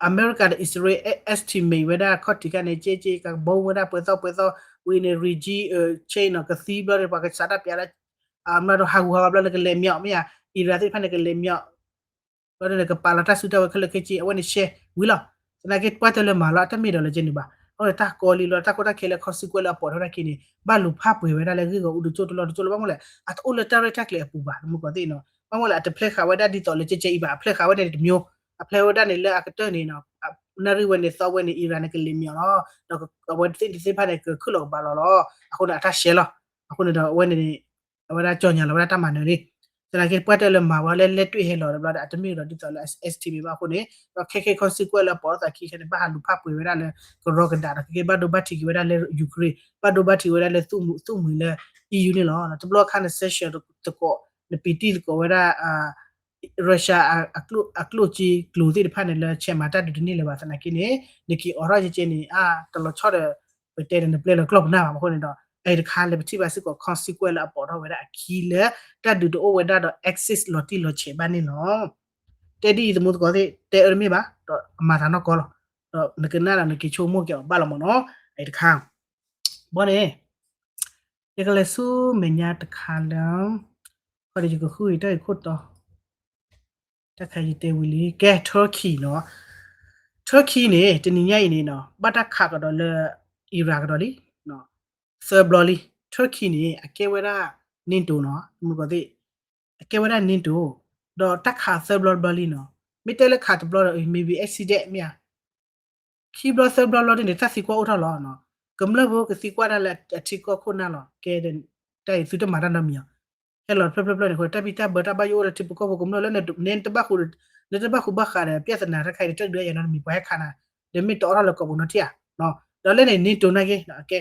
အမဲရကၤဒီးအံၣ်စရ့လး estimate ဝဲဒၣ်ခီၣ်ထံးခါန့ၣ် ကဲကဲ ကဘီဝဲဒၣ်ပှဲၤသီပှဲၤသီ ဝံၤန့ၣ် regime change နီၤ ကသံဘျီန့ၣ် ပှၤကစးတၢ်ပျးလၢ အမ့ၢ်ဒီးဟးဂူာ်ဟးဂီၤဘျီလၢကလဲၤမၠီၣ် မ့ၢ်ဧါ Iran သ့ၣ်တဖၣ်န့ၣ်ကလဲၤမၠီၣ် ဘျီန့ၣ် ကပာ်လီၤတၢ်စုတၢ်ဝဲခဲလၢာ်ခဲဆ့ အဝဲန့ၣ်ရှဲဝံၤလီၤ. သနာ်က့ ပှၤတဲလၢမၤလီၤ အတမ့ၢ်ဒီးလၢကဲန့ၣ်ဘၣ်. အဃိန့ၣ် တၢ်ကီလံလီၤ တၢ်ကီတၢ်ခဲလၢ consequence လၢအပိာ်ထီၣ်ဝဲဒၣ်က့ၤန့ၣ် ဘၣ်လူၤဖးပှဲၤဝဲဒၣ်လၢဂ့ၢ်ဂီၤအူတကၠိၢ်တလီၢ်တကၠိၢ်လီၢ် ဘၣ်မနုၤလဲၣ် အတအိၣ်လၢတၢ်ရဲၣ်တၢ်ကျဲၤအပူၤဘၣ် တမုၢ်ကီၢ်သ့ၣ်နီၤ. ဘၣ်မနုၤလဲၣ် အတဖျဲးဃာ်ဝဲဒၣ်ဒ်သိးလၢကဲကဲအံၤဘၣ် အဖျဲးဃာ်ဝဲန့ၣ်တမျိုး အဖျဲးဝဲဒၣ်န့ၣ်လၢအကတၢၢ်န့ၣ် နၣ်ရံၣ်ဝဲန့ၣ် သီဝဲန့ၣ် Iran န့ၣ် ကလဲၤမၠီၣ်လီၤ. ဒီးအဝဲသ့ၣ်တသ့ၣ်တဖၣ်န့ၣ် ကခုၣ်လီၤကဘၣ်လီၤလီၤ. အဃိန့ၣ် အတၢ်ရှဲလီၤ. အဃိန့ၣ်ဒီးအဝဲန့ၣ် အဝဲဒၣ်ကြော်ငြာလီၤဝဲဒၣ်တၢ်မၤနၢၤန့ၣ် သနာ်က့ ပှၤတဲလၢမၤဝဲလၢ လဲၤတွံၢ်ဟဲလီၤတဘျီဒီး အတမ့ၢ်ဒီးဒ်သိးလၢ estimate ဘၣ်အဃိန့ၣ် ဒီးခဲခဲ consequence လၢအပိာ်ထီၣ်သးခံခဲန့ၣ် ဘၣ်ဟးလူၤဖးပှဲၤဝဲဒၣ်လၢ ကရီကဒးဒီး ခဲခဲဘၣ်ဒိဘၣ်ထံးက့ၤဝဲဒၣ်လၢ Ukraine ဘၣ်ဒိဘၣ်ထံးဝဲဒၣ်လၢ သူၣ်မှံၤလၢ EU န့ၣ်လီၤ. တဘျီခါန့ၣ် sanction သကိး နပံာ်တံၢ်သကိးဝဲဒၣ် Russia အကျိၣ်စ့ကျိၤသ့ၣ်တဖၣ်န့ၣ် လၢဆဲးမၤတၢ်ဒုးတန့ၢ်လၢၤဘၣ်သနာ်က့န့ၣ် နက့ၤအိးထီၣ်ကဲကဲန့ၣ် အါ တလီၤဆီဒီး ပတဲဒီးနပျဲလီၤကျီၢ်ပနၢ်ဘၣ် မ့ၢ်အဃိန့ၣ်ဒီး အအံၤတခါလၢပထံၣ်ဘၣ်စ့ၢ်ကီး consequence လၢအပိာ်ထီၣ်ဝဲဒၣ်အခံလၢ တၢ်ဒုးတအိၣ်ဝဲဒၣ်ဒီး access လီၤတံၢ်လီၤဆဲးဘၣ်န့ၣ်လီၤ. တဲဒ်အံၤသမူသကိးသ့ၣ် တဲအၢတမ့ၢ်ဘၣ် ဒီးအမၤသးနီၢ်ကီလီၤ. ဒီးနကနၣ်ဒီးနက့ၤဆိကမိၣ်က့ၤအီၤဘၣ်လီၤမ့ၢ်နီၤ အအံၤတခါ ဘီန့ၣ် ယကလဲၤဆူမဲာ်ညါတခါလၢ ခီဒီးယကဃုအံၤတၢ်အံၤခိၣ်တီ တၢ်ခါယတဲဝံၤလံ ကဲ Turkey နီၤ Turkey န့ၣ် တနံၤညါအံၤန့ၣ်နီၤ ဘၣ်တၢ်ခးကဒီးလၢ Iran ကဒီးလံ သၢဘျီလံ Turkey န့ၣ် အကဲဝဲဒၣ် NATO နီၤ မုၢ်ကီၢ်သ့ၣ် အကဲဝဲဒၣ် NATO ဒီး ဒီးတၢ်ခးသၢဘျီတဘျီလံနီၤ, မ့ၢ်တဲလၢခးတဘျီဒီး maybe accident မ့ၢ်ဧါ, ခံဘျီသၢဘျီဘျီဒ်န့ၣ် တၢ်သံကွၢ်အိၣ်ထီၣ်လီၤနီၤ, ကမျၢၢ်ဖိကသံကွၢ်တၢ်လၢအထံကီၢ်ခိၣ်နၢ်လီၤ, ကဲ, တၢ်အံၤသုတမၤတၢ်နီတမံၤအီၤ, ဟဲလီၤတဖျၢၣ်ဖျၢၣ်ဖျၢၣ်န့ၣ်အဃိ တၢ်ဘံၣ်တၢ်ဘၢတၢ်ဘၣ်ယိၣ်အိၣ်လၢထံဖိကီၢ်ဖိကမျၢၢ်လၢ နတဘၣ်ဃူ, နတဘၣ်ဃူဘၣ်ဃးဒီး ပြဿနာတခါအံၤ နတၢ်ဒုးတၢ်ယၤနီတမံၤ ပှၤဟဲခးနၤ, ဒီးမ့ၢ်တအိးထီၣ်လၢကိာ်ပူၤနီတထံၣ်ဧါ, ဒီးလၢန့ၣ် NATO နာ်က့, ကဲ,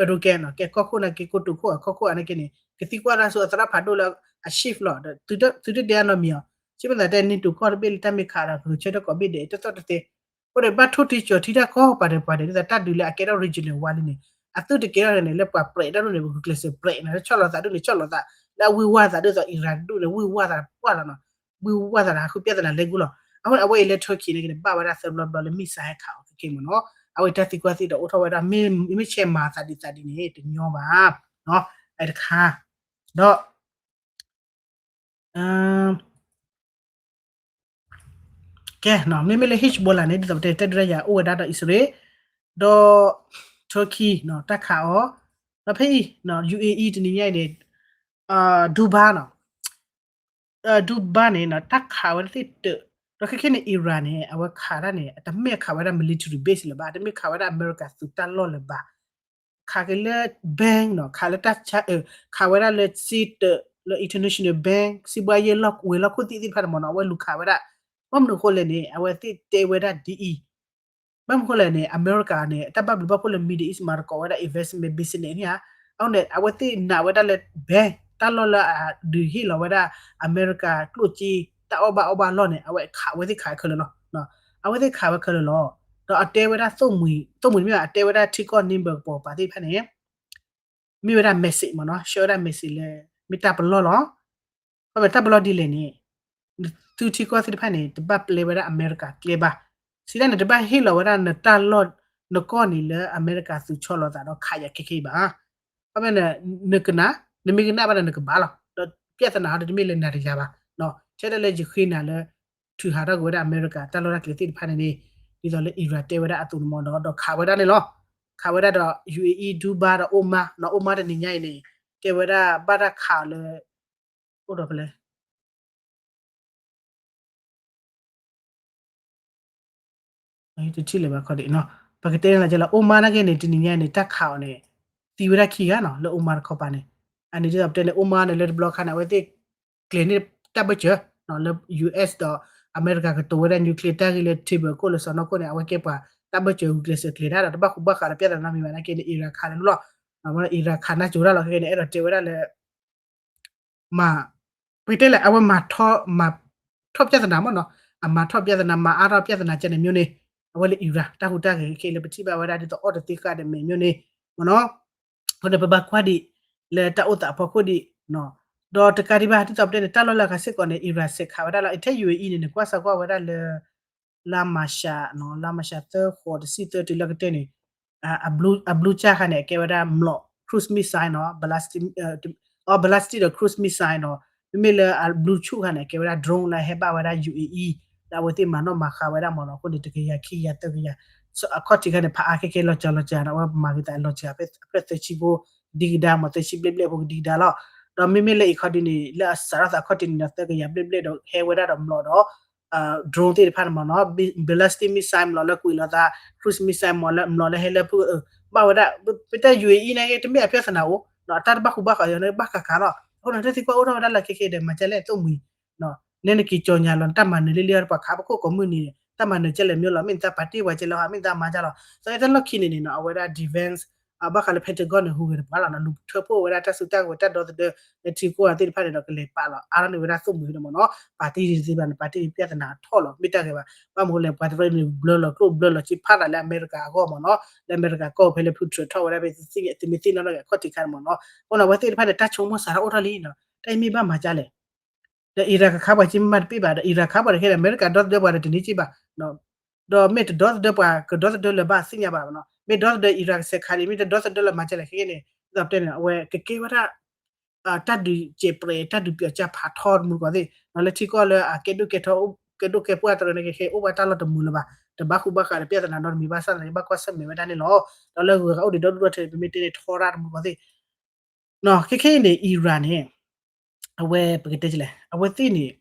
Erdogan နီၤ, ကဲကီၢ်ခိၣ်နာ်က့ ကိတိာ်ခိၣ်အကီၢ်ခိၣ်အါနာ်က့န့ၣ် ကသံကွၢ်တၢ်ဆူအသရၣ်ဖးဒိၣ်လၢအ chief လီၤ, သုတတဲအါနီတမံၤအီၤ, စ့မသးတဲ NATO ကီၢ်တဘ့ၣ်လၢတၢ်မ့ၢ်ခးဒီး ကဂဲၤဆၢထၢၣ်ကိးဘ့ၣ်ဒဲး တသီၣ်တသ့, အဃိန့ၣ် ဘၣ်ထိၣ်တံၢ်ကၠီၤထံတၢ်ကိးပၤဒဲးပှၤဒဲး ဒ်သိးတၢ်ဒုးလၢအကဲထီၣ် regional war လံန့ၣ် အသုတကဲထီၣ်န့ၣ် လၢပှၤပြဲးတၢ်ဒိၣ်န့ၣ် ပကကျဲးစၢးပြဲးနီၤ, လၢဆီၣ်လီၤသးဒိၣ်န့ၣ်ဆီၣ်လီၤသး, လၢအဝံၢ်ဝါသးဒိၣ်သိး Iran ဒိၣ်န့ၣ် ဝံၢ်ဝါသးပှၢ်လီၤနီၤ, ဝံၢ်ဝါသးဒီးဟးဃုပြဿနာလဲၤကူလီၤ, အဃိန့ၣ် အဝဲအံၤလၢ Turkey န့ၣ်က့န့ၣ် ဘၣ်ဝဲဒၣ်သၢဘျီဘျီလၢ missile ဟဲခးအီၤခဲခဲမ့ၢ်နီၤ, အဝဲအံၤတၢ်သံကွၢ်သံဒီးအိၣ်ထီၣ်ဝဲဒၣ် မ့ၢ်ဆဲးမၤသးဒ်သးဒ်န့ၣ် တညီဘၣ်, အတခါ, ဒီး ကဲ, မ့မ့ၢ်လၢ Hezbollah န့ၣ် ဒ်သိးပတဲ တၢ်ဒုးတၢ်ယၤအိၣ်ဝဲဒၣ်ဒီးအံၣ်စရ့လး, ဒီး Turkey တၢ်ခးအီၤ, ဒီးဖဲအံၤ UAE တနံၤညါအံၤန့ၣ် Dubai နီၤ, Dubai န့ၣ် တၢ်ခးဝဲဒၣ်သ့ၣ်တၢး, ဒီးခဲခဲန့ၣ် Iran န့ၣ် အဝဲခးတၢ်န့ၣ် တမ့ၢ်ခးဝဲဒၣ် military base လၢၤဘၣ်, တမ့ၢ်ခးဝဲဒၣ်အမဲရကၤသုးတၢ်လီၢ်လၢၤဘၣ်, ခးက့ၤလၢ bank နီၤ, ခးလၢတၢ်ဆါ, ခးဝဲဒၣ်လၢစ့တၢး လၢ international bank စံးဘှါယဲၢ်ဝ့ၤလီၢ်ခိၣ်သ့ၣ်သ့ၣ်တဖၣ်န့ၣ်မ့ၢ်နီၤ, အဝဲလူၤခးဝဲဒၣ်, ဘၣ်မနုၤအဃိလဲၣ်န့ၣ် အဝဲသ့ၣ်တဲဝဲဒၣ်ဒ်အံၤ, ဘၣ်မနုၤအဃိလဲၣ်န့ၣ် အမဲရကၤန့ၣ် တၢ်ဘၣ်ဘျုးဘၣ်ဖှိၣ်လၢ Middle East မၤသကိးဝဲဒၣ် investment business န့ၣ်ဧါ, အဃိန့ၣ် အဝဲသ့ၣ်နာ်ဝဲဒၣ်လၢ bank တၢ်လီၢ်လၢအဒုးဟ့ၣ်လီၤဝဲဒၣ် အမဲရကၤကျိၣ်စ့ တၢ်အီၣ်ဘၣ်အီဘၣ်အလီၢ်န့ၣ် အဝဲခးဝဲသ့ၣ်ခးခဲလၢာ်လီၤ, အဝဲသ့ၣ်ခးဝဲခဲလၢာ်လီၤ, ဒီးအတဲဝဲဒၣ် သိၣ်မှံၤတမ့ၢ်ဘၣ် အတဲဝဲဒၣ်ထံကီၢ် neighbor ကပၤပၤသ့ၣ်တဖၣ်န့ၣ် မ့ၢ်ဝဲဒၣ် message မ့ၢ်နီၤ, ဆှၢဝဲဒၣ် message လၢ မ့ၢ်တၢ်ပလီၢ်လီၤ, ခီဖျိတၢ်ပလီၢ်ဒ်လဲၣ်န့ၣ် သုထံကီၢ်သ့ၣ်တဖၣ်န့ၣ် တဘၣ်ပျဲဝဲဒၣ်အမဲရကၤကျဲဘၣ်, စံးဒၣ်န့ၣ် တဘၣ်ဟ့ၣ်လီၤဝဲဒၣ်နတၢ်လီၢ်နကီၢ်န့ၣ်လၢအမဲရကၤသုးဆီလီၤသးဒီးခးယၤခဲခဲအံၤဘၣ်, ခီဖျိ နကနၣ်, နမ့ၢ်ကနၣ်ဘၣ်ဒီးနကဘၣ်လီၤ, ဒီးပြဿနာဟီဒီးတမ့ၢ်လၢနၤတယၤဘၣ်, ထဲဒၣ်လၢယဃ့နၤလၢ ထုးဟးထီၣ်က့ၤဝဲဒၣ်အမဲရကၤတၢ်လီၢ်တၢ်ကျဲသ့ၣ်တဖၣ်န့ၣ်န့ၣ်, ဒ်သိးလၢ Iran တဲဝဲဒၣ်အသိးန့ၣ်မ့ၢ်နီၤ, ဒီးခးဝဲဒၣ်န့ၣ်လီၤ, ခးဝဲဒၣ်ဒီး UAE Dubai ဒီး Oman နီၤ, Oman တနံၤညါအံၤန့ၣ် ကဲဝဲဒၣ်ဘၣ်တၢ်ခးအီၤလၢ အိၣ်ဒီးဖဲလဲၣ် တထံၣ်လၢၤဘၣ်ခီဒံးနီၤ, ပကတဲန့ၣ်လီၤ Oman နာ်က့န့ၣ် တနံၤညါန့ၣ် တၢ်ခးအီၤန့ၣ် သံဝဲဒၣ်ခံဂၤနီၤ လၢ Oman တခီပၤန့ၣ်, အန့ၣ်ဒ်သိးပတဲန့ၣ် Oman န့ၣ် လၢတဘျီခါန့ၣ် အဝဲသ့ၣ်ကျဲၤန့ၢ်တၢ်ဘၢၣ်စၢၤ လၢ US ဒီးအမဲရကၤကတိၤဝဲဒၣ် nuclear တၢ်ဂ့ၢ်လၢ table ခိၣ်လၢစီၢ်နီၤခိၣ်န့ၣ် အဝဲကဲပှၤတၢ်ဘၢၣ်စၢၤဂုာ်ကျဲးစၢးကျဲၤတၢ်ဒီး တဘၣ်ဃူဘၣ်ဃးဒီးပြဿနာနီတမံၤဘၣ်နာ်က့န့ၣ် Iran ခးလၢာ်လီၤ, Iran ခးနၢ်ကၠိတၢ်လီၤ ခဲကဲန့ၣ် အဲၣ်ဒိးတဲဝဲဒၣ်လၢ မၤ, ပကတဲလဲၣ် အဝဲမၤထီၣ်, မၤထီၣ်ပြဿနာမ့ၢ်နီၤ, အမၤထီၣ်ပြဿနာ မၤအါထီၣ်ပြဿနာကဲန့ၣ် မျိုးန့ၣ်, အဝဲလၢ Iran တၢ်ဟူးတၢ်ဂဲၤခဲလၢာ် ပထံၣ်ဘၣ်ဝဲဒၣ်ဒ်သိးအီၣ်တသ့ဃာ်တမဲာ် မျိုးန့ၣ်, မ့ၢ်နီၤ, အဃိန့ၣ်ပဘၣ်ကွၢ်ဒံး လၢတၢ်အိၣ်သးအဖီခိၣ်ဒံး, ဒီးတကးဒံးဘၣ် ဒ်သိးပတဲန့ၣ် တၢ်လီၢ်လၢအဂၤစ့ၢ်ကီးန့ၣ် Iran စဲးခးဝဲဒၣ်လီၤ, ထဲ UAE န့ၣ် နကွၢ်စၢၤကွၢ်ဝဲဒၣ်လၢ လါမၤရှးနီၤ, လါမၤရှး သၢ ဃိး တဆံ သၢ တုၤလၢကတၢၢ်န့ၣ် အ blue ကၠၢ်ခါန့ၣ် အကဲဝဲဒၣ်မျိာ် cruise missile နီၤ, ballistic, အ ballistic ဒီး cruise missile နီၤ, မ့မ့ၢ်လၢအ blue ဆူၣ်ခါန့ၣ် အကဲဝဲဒၣ် drone လၢဟဲဘၣ်ဝဲဒၣ် UAE လၢအဝဲသ့ၣ်မၤနီၣ်မၤဃါဝဲဒၣ်မ့ၢ်နီၤ, အဃိန့ၣ် တကယၤခံကယၤသၢကယၤ, အခီၣ်ထံးခါန့ၣ် ဖးအါခဲခဲလီၤစှၤလီၤစှၤနီၤ, အဝဲမၤက့ၤသးလီၤစှၤ ဖဲသၢဆံဖိ ဒံကဒါမ့ၢ် သၢဆံဘျဲၣ်ဘျဲၣ်ဖိကဒံကဒါလီၤ, ဒီးမ့မ့ၢ်လၢအံၤခီဒုန့ၣ် လၢအစးထီၣ်သးခီၣ်ထံးန့ၣ်ဒီး သၢကယၤဘျဲၣ်ဘျဲၣ်ဒီးဟဲဝဲဒၣ်ဒီးမျိာ်ဒီး drone သ့ၣ်တဖၣ်န့ၣ်မ့ၢ်နီၤ, ballistic missile မျိာ်လၢကွံာ်လီၤသး, cruise missile မျိာ်လၢ မျိာ်လၢဟဲလၢဖု ဘၣ်ဝဲဒၣ်, ပတဲ UAE နာ်က့ တမ့ၢ်အပြဿနာအိၣ်, အတၢ်တဘၣ်ဃူဘၣ်ဃးအီၤန့ၣ် ဘၣ်ဃးဃးလီၤ, အဃိန့ၣ် တၢ်သံကွၢ်အိၣ်ထီၣ်ဝဲဒၣ်လၢခဲခဲဒီး မၤကဲလဲၣ် သိၣ်မှံၤ, နဲနက့ၤကၠီညါလီၤ နတၢ်မၤနၢၤလံလံ ပှၤခးပခိၣ်ကိးမုၢ်နံၤန့ၣ် တၢ်မၤနၢၤကဲလဲၣ်မျိာ်လီၤ, မ့ၢ်နသးပာ်တ့ၢ်ပှၤကဲလဲၣ်ဟီ မ့ၢ်နသးမၤကဲလီၤ, သတးတၢ်လီၢ်ခံန့ၣ်န့ၣ်နီၤ အဝဲဒၣ် defense ဘၣ်ဃးလၢ Pentagon န့ၣ် ဟူးဂဲၤတပှၤလီၤနီၤ, လူၤထၢဖှိၣ်ဝဲဒၣ်တၢ်စုတၢ်ကဝဲၤတၢ်ဒီသဒၢ လၢထံကီၢ်သ့ၣ်တဖၣ်န့ၣ်ဒီး ကလဲၤပာ်လီၤအါထီၣ်န့ၢ်ဝဲဒၣ်သိၣ်မှံၤန့ၣ်မ့ၢ်နီၤ, ပာ်တ့ၢ်တသ့ဘၣ်န့ၣ် ပာ်တ့ၢ်ပြဿနာထီၣ်လီၤ မ့ၢ်တၢ်ဂ့ၤဘၣ်, ဘၣ်မနုၤလဲၣ် ပှၤတရၢန့ၣ်ဘျၢလီၤကျိၣ်ဘျၢလီၤစ့ဖးဒၣ်လၢအမဲရကၤအဂီၢ်မ့ၢ်နီၤ, လၢအမဲရကၤကီၢ်ဖဲလၢဖုထြၢးထီၣ်ဝဲဒၣ်ဖဲ သုမ့ၢ်သ့ၣ်နီၣ်ထီၣ်က့ၤအခီၣ်ထံးခါန့ၣ်မ့ၢ်နီၤ, အဃိန့ၣ် အဝဲသ့ၣ်တဖၣ်န့ၣ် တၢ်ဆိကမိၣ်စးထီၣ်အိၣ်ထီၣ်လံနီၤ, တၢ်အံၤမ့ၢ်ဘၣ်မၤကဲလဲၣ် ဒီး Iran ကခါပှၤက့မ့ၢ်မၤတပ့ၢ်ဘၣ်ဒီး Iran ခါပှၤတခဲဒီး အမဲရကၤဒီသဒၢပှၤဒီးတန့ၢ်က့ဘၣ်, ဒီးမ့ၢ်တဒီသဒၢပှၤ ကဒီသဒၢလၢၤဘၣ်သ့ၣ်ညါဘၣ်နီၤ, မ့ၢ်ဒီသဒၢ Iran ကစဲးခးလံ မ့ၢ်တဒီသဒၢလၢၤမၤကဲလဲၣ် ခဲကဲန့ၣ် ဒ်သိးပတဲန့ၣ် အဝဲကကဲဝဲဒၣ် တၢ်ဒုးစဲးပြဲး တၢ်ဒုးပျီၤကၢ်ဖးထီတမူတကိးသ့ၣ်နီၤ, လၢထံကီၢ်လၢအကဲဒိၣ်ကဲထီ ကဲဒိၣ်ကဲပှၢ်တရၢန့ၣ် ကဟဲအိၣ်ဘၣ်တၢ်လီၢ်တမူလၢၤဘၣ်, တဘၣ်ဃူဘၣ်ဃးဒီးပြဿနာနီတမံၤဘၣ်ဆၣ်သနာ်က့ ဘၣ်ကွၢ်ဆၢၣ်မဲာ်ဝဲဒၣ်န့ၣ်လီၤ, ဒီးလၢဂုၤဂၤအိၣ်ဒံးဒီဒူၣ်ဒီထၢန့ၣ် ပမ့ၢ်တဲန့ၣ်ထီရၣ်တမူတကိးသ့ၣ် ခဲခဲအံၤန့ၣ် Iran န့ၣ် အဝဲပကတဲလဲၣ် အဝဲသ့ၣ်န့ၣ်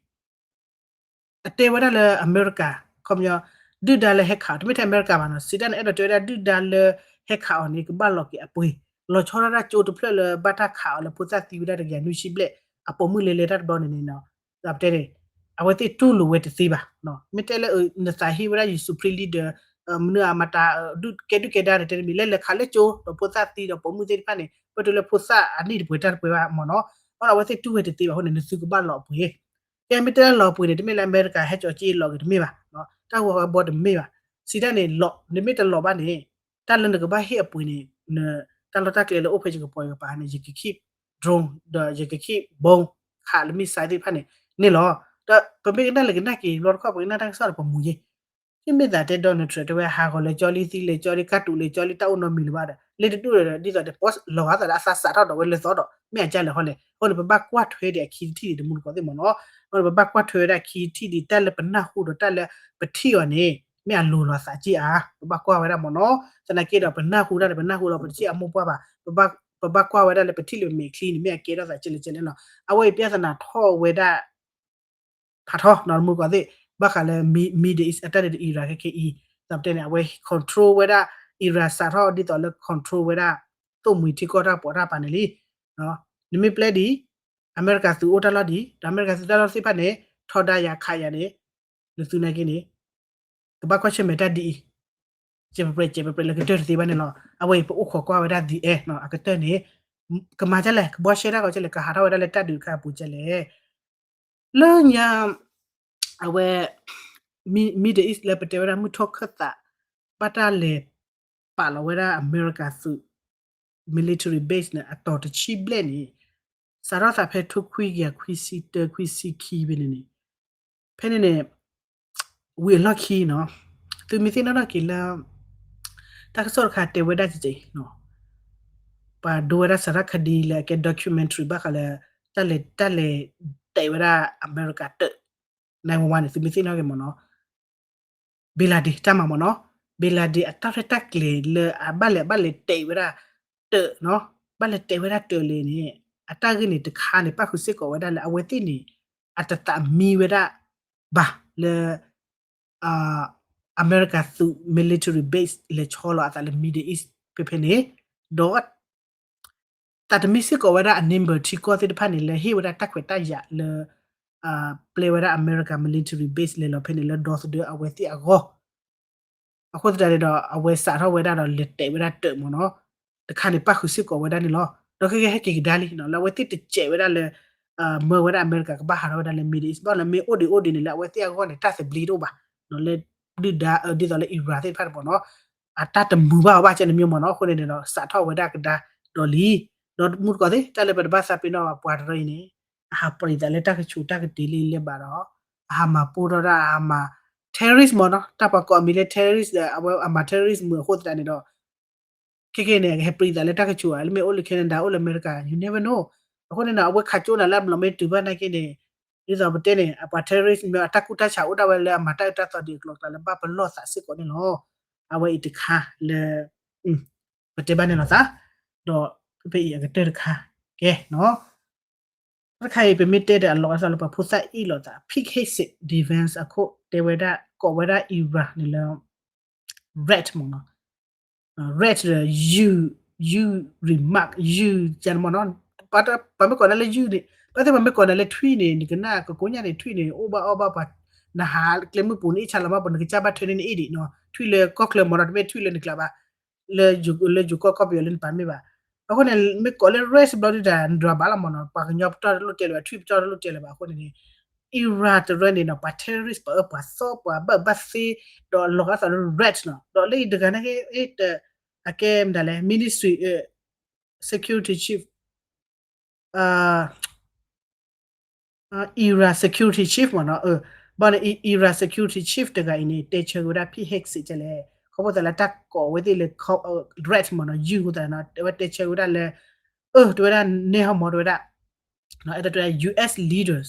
အတဲဝဲဒၣ်လၢအမဲရကၤ ခီပညီ ဒုၣ်ဒါလၢဟဲခးအီၤ တမ့ၢ်ထဲအမဲရကၤဘၣ်နီၤ စံးတၢ်န့ၣ် အဲၣ်ဒိးတဲဝဲဒၣ်ဒုၣ်ဒါလၢဟဲခးအီၤန့ၣ် ကဘၣ်လီၤက့ၤအပှ့ၤ လီၤဆီဒၣ်တၢ်ကၠိတဖျၢၣ်လၢဘၣ်တၢ်ခးအီၤလၢဖိသၣ်သံဝဲဒၣ်တကယၤနွံဆံဘျဲၣ် အပိာ်မုၣ်လဲၤလဲၤတၢ်တဘျီန့ၣ်န့ၣ်နီၤ ပတဲန့ၣ် အဝဲသ့ၣ်တူၢ်လိာ်ဝဲတသ့ဘၣ် မ့ၢ်တဲလၢနသးဟ့ဝဲဒၣ်ယ supreme leader မနုၤအမၤတၢ် ကဲဒုၣ်ကဲဒါန့ၣ် တဲတမံၤ လဲၤလဲၤခးလၢကၠိ ဒီးဖိသၣ်သံဒီးပိာ်မုၣ်သ့ၣ်တဖၣ်န့ၣ် ပတုၤလၢဖိသၣ်အနံၣ်တပှဲၤတၢ်တပှဲၤဘၣ်မ့ၢ်နီၤ အဃိဒီးအဝဲသ့ၣ်တူၢ်ဝဲတသ့ဘၣ်အဃိန့ၣ် နသုကဘၣ်လီၤအပှ့ၤ ကဲမ့ၢ်တဲလၢလီၤအပှ့ၤန့ၣ် တမ့ၢ်လၢအမဲရကၤဟဲကၠီၤက့လီၤက့ၤတမ့ၢ်ဘၣ် တၢ်ဂီၤအဘီတမ့ၢ်ဘၣ် စံးတၢ်န့ၣ်လီၤ နမ့ၢ်တလီၤဘၣ်န့ၣ် တၢ်လၢနကဘၣ်ဟ့ၣ်အပှ့ၤန့ၣ် တၢ်လီၢ်တၢ်ကျဲလၢအိၣ်ဖဲယကပီၤယကပၤန့ၣ် ယက keep drone ဒီးယက keep bomb ခးလၢ missile သ့ၣ်တဖၣ်န့ၣ် န့ၣ်လီၤ ဒီးပမ့ၢ်ကနၣ်လၢကနၣ်က့ၤဘျီတခီ ပကနၣ်တၢ်ကစီၣ်ဒီးပမူၤယ့ မ့ၢ်မ့ၢ်သးတဲ Donald Trump တဲဝဲ ဟးဂီၤလၢကၠီလံ သံလၢကၠီလံ ကၢ်တူးလၢကၠီလံ တၢ်အိၣ်နီတမံၤလၢၤဘၣ်ဒီး လၢတဒူၣ်ဒီး ဒ်သိးတဲ လီၤဂာ်သးလၢအသးစးထီၣ်ဒီးဝဲလၢသီဒီး မ့ၢ်အကၢ်လဲၣ်ဟီလဲၣ် အဃိန့ၣ် ပဘၣ်ကွၢ်ထွဲဒံးအခံတထံၣ်ဒံးတမူတကိးသ့ၣ်မ့ၢ်နီၤ အဃိန့ၣ်ပဘၣ်ကွၢ်ထွဲဝဲဒၣ်ခံထံၣ်ဒံး တၢ်လၢပနၢ်ဟူဒီးတၢ်လၢပထံၣ်အီၤန့ၣ် မ့ၢ်အလိၤလီၤသးက့ၢ်ဧါ ပဘၣ်ကွၢ်ဝဲဒၣ်မ့ၢ်နီၤ သနာ်က့ဒီးပနၢ်ဟူတၢ်ဒီး ပနၢ်ဟူလီၤပတထံၣ်အမိၢ်ပှၢ်ဘၣ် ပဘၣ်ကွၢ်ဝဲဒၣ်လၢပထံၣ်လၢပမဲာ်ချံန့ၣ် မ့ၢ်အကဲထီၣ်သးကဲလဲၣ်ကဲလဲၣ်နီၤ အဝဲအံၤ ပြဿနာ ထီၣ်ဝဲဒၣ် ဖးထီနီၤ တမူတကိးသ့ၣ် ဘၣ်ဃးလၢ Middle East အတၢ်ဒ် Iran ခဲခဲအံၤ သးပတဲန့ၣ် အဝဲ control ဝဲဒၣ် Iran စးထီၣ်ဒ်သိးလၢ control ဝဲဒၣ် သိၣ်မှံၤထံကီၢ်တၢ်ပိာ်တၢ်ပာ်န့ၣ်လံ နမ့ၢ်ပျဲဒ်အံၤ အမဲရကၤသုးအိၣ်တၢ်လီၢ်ဒ်အံၤ ဒီးအမဲရကၤသုးတၢ်လီၢ်သ့ၣ်တဖၣ်န့ၣ် ထီဒါယၤခးယၤန့ၣ် နသုနာ်က့န့ၣ် ကဘၣ်ကွၢ်ဆၢၣ်မဲာ်တၢ်ဒ်အံၤ ကဲးပပြဲး ကဲးပပြဲးလၢကတၢၢ်တသ့ဘၣ်န့ၣ်လီၤ အဝဲအံၤပအိၣ်ခိးကွၢ်ဝဲဒၣ် the end နီၤ အကတၢၢ်န့ၣ် ကမၤကဲလဲၣ် ကဘှီရှဲတၢ်ဂီၤကဲလဲၣ် ကဟးထီၣ်ဝဲဒၣ်လၢတၢ်ဒုးတခါအပူၤကဲလဲၣ် လၢညါ အဝဲ Middle East လၢပတဲဝဲဒၣ်မုၢ်ထီၣ်ခၢၣ်သး ဘၣ်တၢ်လဲၤပာ်လီၤဝဲဒၣ်အမဲရကၤသုး military base န့ၣ် အတီၤတဆံဘျဲၣ်န့ၣ် စးထီၣ်သးဖဲထိခွံကယၤခွံဆံတၢ ခွံဆံခံဖဲန့ၣ်န့ၣ် ဖဲန့ၣ်န့ၣ် ဝံၤအလီၢ်ခံနီၤ သုမ့ၢ်သ့ၣ်နီၣ်ထီၣ်က့ၤလၢ တၢ်ကစီၣ်တခါတဲဝဲဒၣ်ကက့ၤ ပှၤဒိဝဲဒၣ် สารคดี လၢအကဲ documentary ဘၣ်ဃးလၢ တၢ်လဲၤ တၢ်လဲၤတဲာ်ဝဲဒၣ်အမဲရကၤတၢး nine one one န့ၣ် သုမ့ၢ်သ့ၣ်နီၣ်က့ၤမ့ၢ်နီၤ Bin Laden တၢ်မၤမ့ၢ်နီၤ Bin Laden အတၢ်ရဲၣ်တၢ်ကျဲၤလၢအဘၣ်လဲၤ ဘၣ်လဲၤတဲာ်ဝဲဒၣ်တၢးနီၤ ဘၣ်လဲၤတဲာ်ဝဲဒၣ်တၢးလဲၣ်န့ၣ် အတၢ်ဂ့ၢ်န့ၣ်တခါန့ၣ် ပၣ်ဃုာ်စ့ၢ်ကီးဝဲဒၣ်လၢအဝဲသ့ၣ်န့ၣ် အတသးမံဝဲဒၣ်ဘၣ်လၢ အမဲရကၤသုး military base လဲၤဆီလီၤအသးလၢ Middle East ဖဲဖဲန့ၣ် ဒီး သးတမံစ့ၢ်ကီးဝဲဒၣ်အ neighbor ထံကီၢ်သ့ၣ်တဖၣ်န့ၣ် လၢဟ့ၣ်ဝဲဒၣ်တၢ်ခွဲးတၢ်ယာ်လၢ ပျဲဝဲဒၣ်အမဲရကၤ military base လဲၤလီၤဖဲန့ၣ်လၢဒီသဒၢအဝဲသ့ၣ်အဂီၢ် အဃိသတးန့ၣ်ဒီး အဝဲစးထီၣ်ဝဲဒၣ်ဒီးလဲၤတဲာ်ဝဲဒၣ်တၢးမ့ၢ်နီၤ တခါန့ၣ်ပၣ်ဃုာ်စ့ၢ်ကီးဝဲဒၣ်န့ၣ်လီၤ. ဒီးခဲကဲဟဲက့ၤကဒါလံ လၢအဝဲသ့ၣ်တစဲးဝဲဒၣ်လၢ မၢဝဲဒၣ်အမဲရကၤကဘၣ်ဟးထီၣ်ဝဲဒၣ်လၢ Middle East ဘၣ်လၢမ့ၢ်အိၣ်ဒံးအိၣ်ဒံးန့ၣ် လၢအဝဲသ့ၣ်အဂီၢ်န့ၣ် တၢ်သဘျ့တအိၣ်ဘၣ် လၢဒုၣ်ဒါဒ်သိးလၢ Iran သ့ၣ်တဖၣ်တဘီနီၤ အတၢ်တမုာ်ဘၣ်အီၤဘၣ်ကဲန့ၣ်မ့ၢ်နီၤ အဃိန့ၣ်န့ၣ်ဒီး စးထီၣ်ဝဲဒၣ်ကဒါဒီးလံ ဒီးမူတကိးသ့ၣ် တၢ်လၢပတဘၣ်သးပ့ၤနီၣ်ပှၤတရၢအံၤန့ၣ် အဟးပြံးသးလၢတၢ်ကဆူးတၢ်ကတ့ၤလၢလဲၤဘၣ်ဒီး အဟးမၤပိၢ်ထီၣ်ဒၣ်အဟးမၤ terrorist မ့ၢ်နီၤ တၢ်ပှၤကိးအမံၤလၢ terrorist ဒီး အဝဲအမၤ terrorist မုာ်အဃိသတးန့ၣ်ဒီး ခဲကဲန့ၣ် အကဟဲပြံးသးလၢတၢ်ကဆူးဧါ လၢမ့ၢ်အိၣ်လၢ Canada အိၣ်လၢအမဲရကၤ you never know အဃိန့ၣ်ဒီး အဝဲခးကၠိနၤလၢအမျိာ်မ့ၢ်တုၤဘၣ်နာ်က့န့ၣ် ဒ်သိးပတဲန့ၣ် အပှၤ terrorist မ့ၢ်အတၢ်ကူၣ်တၢ်ဆးအိၣ်ဒၣ်ဝဲလၢအမၤတၢ်အၢတၢ်သီဒံးအကျိၤအကျဲလၢဘၣ်ပလီၢ်သးစ့ၢ်ကီးန့ၣ်လီၤ. အဝဲအံၤတခါလၢ ပတဲဘၣ်န့ၣ်လီၤသး ဒီးဖဲအံၤအကတၢၢ်တခါ ကဲနီၤ တခါအံၤ ပမ့ၢ်တဲဒီးအလီၤအသးလၢပှၤဖိသၣ်အ့ၣ်လိာ်သး Pete Hegseth defense အခိၣ် တဲဝဲဒၣ် ကိးဝဲဒၣ် Iran န့ၣ်လၢ rat မ့ၢ်နီၤ rat ဒီး ယုၢ် ယုၢ် remark ယုၢ် ကဲန့ၣ်မ့ၢ်နီၤ ပှၤမ့ၢ်ကိးနၤလၢယုၢ်န့ၣ် ဘၣ်သ့ၣ်ပှၤမ့ၢ်ကိးနၤလၢထွံၣ်န့ၣ် နကနၣ်ကကိးညါန့ၣ် ထွံၣ်န့ၣ် အိၣ်ဘၣ်အီၣ်ဘၣ်ပှၤ နဟးကျဲမုၢ်ပူၤန့ၣ် အ့ၣ်ဆါလီၤမးပှၤ နကစၢ်ဘၣ်ထွဲန့ၣ်နအ့ၣ်ဒံးနီၤ ထွံၣ်လၢကီၢ်ချၢမ့ၢ်နီၤ တမ့ၢ်ထွံၣ်လၢနကျးဘၣ် လၢယိၤကီၢ်ကီၢ်ပယီၤလၢနပာ်မ့ၢ်ဘၣ် အဃိန့ၣ် မ့ၢ်ကိးလၢ rat ဘျီဒုးတၢ် နဒွးဘၣ်လီၤမ့ၢ်နီၤ ပှၤကညီပတီၢ်တလိၣ်တဲလၢၤဘၣ် ထွံၣ်ပတီၢ်တလိၣ်တဲလၢၤဘၣ် အဃိန့ၣ်န့ၣ် Iran တရၢန့ၣ်နီၤ ပှၤ terrorist ပှၤအၢပှၤသီပှၤဘၣ်ဘၣ်သ့ ဒီးလီၤဂာ်သးလၢ rat နီၤ ဒီးလၢအံၤတဂၤနာ်က့ အကဲမတၤလဲၣ် ministry security chief Iran security chief မ့ၢ်နီၤ ဘၣ်န့ၣ် Iran security chief တဂၤအံၤန့ၣ် တဲဆၢက့ၤဝဲဒၣ် Pete Hegseth ကဲလဲၣ် ခီဖျိသးလၢတၢ်ကိးဝဲသ့ၣ်လၢ rat မ့ၢ်နီၤ ယုၢ်အဃိသတးန့ၣ် အဝဲတဲဆၢက့ၤဝဲဒၣ်လၢ အၢ တဲဝဲဒၣ်နဲဟီမ့ၢ်တဲဝဲဒၣ် အဲၣ်ဒိးတဲ US leaders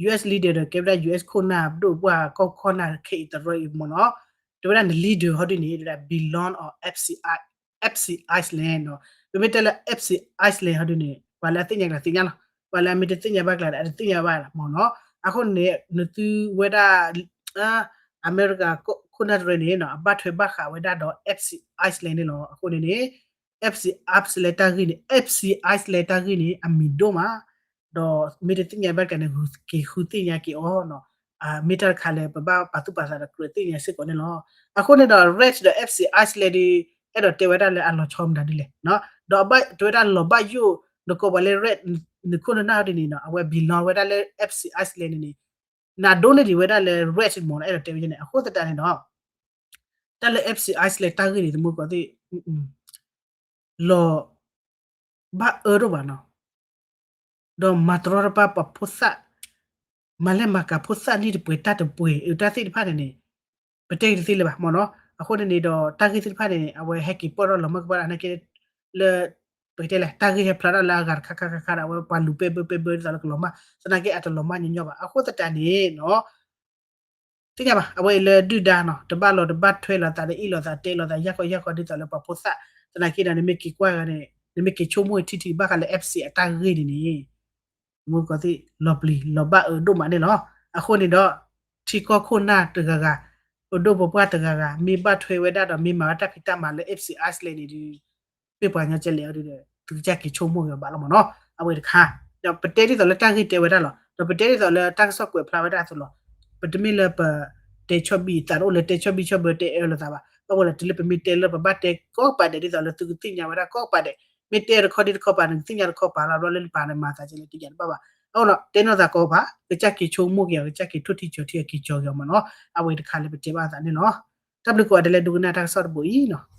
US leader ဒီးကဲဝဲဒၣ် US ခိၣ်နၢ်ဒိၣ်ပှၢ်ကီၢ်ခိၣ်နၢ်ခဲအံၤတရၢအံၤမ့ၢ်နီၤ တဲဝဲဒၣ်န leader ဟီဒုန့ၣ် တဲဝဲဒၣ် belong on FC Iceland နီၤ ပမ့ၢ်တဲလၢ FC Iceland ဟီဒုန့ၣ် ပှၤလၢအသ့ၣ်ညါကျါသ့ၣ်ညါလီၤ ပှၤလၢအမ့ၢ်တသ့ၣ်ညါဘၣ်ကျါဒီး အတသ့ၣ်ညါဘၣ်လီၤမ့ၢ်နီၤ အဃိန့ၣ် နသုဝဲဒၣ် အမဲရကၤခိၣ်နၢ်တရၢန့ၣ် အဘၣ်ထွဲဘၣ်ဃးဝဲဒၣ်ဒီး FC Iceland န့ၣ်လီၤ. အဃိန့ၣ်န့ၣ် FC Iceland တၢ်ဂ့ၢ်န့ၣ် FC Iceland တၢ်ဂ့ၢ်န့ၣ် အမံၤဒိၣ်မး ဒီးမ့ၢ်တသ့ၣ်ညါဘၣ်တခါန့ၣ် က့ၤဃုသ့ၣ်ညါက့ၤအီၤ မ့ၢ်တၢ်တခါလၢပဘၣ်ပာ်သူၣ်ပာ်သးဒီးကြၢးသ့ၣ်ညါစ့ၢ်ကီးန့ၣ်လီၤ. အဃိန့ၣ်ဒီး Red ဒီး FC Iceland ဒီး အဲၣ်ဒိးတဲဝဲဒၣ်လၢအလီၤဆီမတၤဒ်လဲၣ်, ဒီးတဲဝဲဒၣ်လီၤဘၣ်ယိၣ် နကိးပှၤလၢ Red နခိၣ်နနၢ်ဒ်န့ၣ်နီၤ အဝဲ belong ဝဲဒၣ်လၢ FC Iceland န့ၣ်န့ၣ် နဒိးန့ၢ်ဒံးဝဲဒၣ်လၢ Red မ့ၢ်နီၤ အဲၣ်ဒိးတဲဝဲန့ၣ် အဃိသတးန့ၣ်ဒီး တၢ်လၢ FC Iceland တၢ်ဂ့ၢ်န့ၣ် သမူသကိးသ့ၣ် လီၤဘၣ်အၢဒိၣ်ဘၣ်နီၤ, ဒီးမၤတရီတပါပှၤဖိသၣ်, မၤလဲၢ်မၤကၤဖိသၣ်န့ၣ်တပှဲၤတၢ်တပှဲၤ အတၢ်သ့ၣ်တဖၣ်န့ၣ်န့ၣ် ပတဲက့ၤတသ့လၢၤဘၣ်မ့ၢ်နီၤ. အဃိန့ၣ်န့ၣ်ဒီး တၢ်ဂ့ၢ်သ့ၣ်တဖၣ်န့ၣ်န့ၣ် အဝဲဟဲက့ၤပီၣ်ထီၣ်လီၤမၢ်ကပၤဒၣ်နာ်က့ လၢ ပကတဲလဲၣ် တၢ်ဂ့ၢ်ဟဲဖျါထီၣ်လၢအဂၤတခါခါခါခါဒီး အဝဲပှၤလူၤပဲဘၢပဲဘၢဒ်သိးလၢကလီၤမၢ် သနာ်က့အတလီၤမၢ်ညီညီဘၣ်. အဃိသတးန့ၣ်နီၤ သ့ၣ်ညါဘၣ် အဝဲအံၤလၢဒုၣ်ဒါနီၤ တဘၣ်လီၤတဘၣ်ထွဲလိာ်သး တအ့ၣ်လိာ်သးတဲလိာ်သး ယၢ်ကီယၢ်ကီဒ်သိးလၢပှၤဖိသၣ် သနာ်က့ဒီး နမ့ၢ်က့ၤကွၢ်ဂၤန့ၣ် နမ့ၢ်က့ၤဆိကမိၣ်ထံထံဘၣ်ဃးလၢ FC အတၢ်ဂ့ၢ်န့ၣ်န့ၣ် မူကီၢ်သ့ၣ် လီၤပျံၤလီၤဘၣ်အၢဒိၣ်မးန့ၣ်လီၤ. အဃိန့ၣ်ဒီး ထံကီၢ်ခိၣ်နၢ်တဂၤဂၤ ပဒိၣ်ပပှၢ်တဂၤဂၤ မ့ၢ်ဘၣ်ထွဲဝဲဒၣ်ဒီး မ့ၢ်မၤဝဲတၢ်ဖံးတၢ်မၤလၢ FC Iceland န့ၣ်ဒီး မ့ၢ်ပှၤကညီကဲလဲၣ်အီၤဒီး သုကစၢ်က့ၤဆိကမိၣ်က့ၤအီၤဘၣ်လီၤမ့ၢ်နီၤ. အဝဲတခါ ဒီးပတဲဒ်သိးလၢတၢ်ဂ့ၢ်တဲဝဲဒၣ်လီၤ. ဒီးပတဲဒ်သိးလၢတၢ်ကစီၣ်ကွဲးဖျါဝဲဒၣ်အသိးလီၤ. ပတမ့ၢ်လၢပတဲဆီၣ်ဘံၣ်သးတအိၣ်လၢတဲဆီၣ်ဘံၣ်ဆီၣ်ဘၢတဲအၢလိာ်သးဘၣ်. ဘၣ်ဝဲလီၤ တုၤလၢပမ့ၢ်တဲလၢပဘၣ်တဲကိးပၤဒဲး ဒ်သိးလၢသုကသ့ၣ်ညါဝဲဒၣ်ကိးပၤဒဲး, မ့ၢ်တဲတခီဒ်တခီပၤန့ၣ် ကသ့ၣ်ညါတခီပၤလီၤ. ဘျီလၢနပာ်န့ၣ်မၤသးကဲလဲၣ်တယၤတဘၣ်ဘၣ်. အဃိလီၤ တဲနီၢ်သးကိးပၤ ကစၢ်က့ၤဆိကမိၣ်က့ၤအီၤ ကစၢ်က့ၤထိၣ်ထံကၠီၤထံအက့ၤကၠီၤက့ၤအီၤမ့ၢ်နီၤ. အဝဲတခါလၢပတဲဘၣ်သးန့ၣ်လီၤ. တၢ်ဘျုးကိးဂၤဒဲးလၢဒိကနၣ်တၢ်ကစီၣ်တဘိအံၤနီၤ.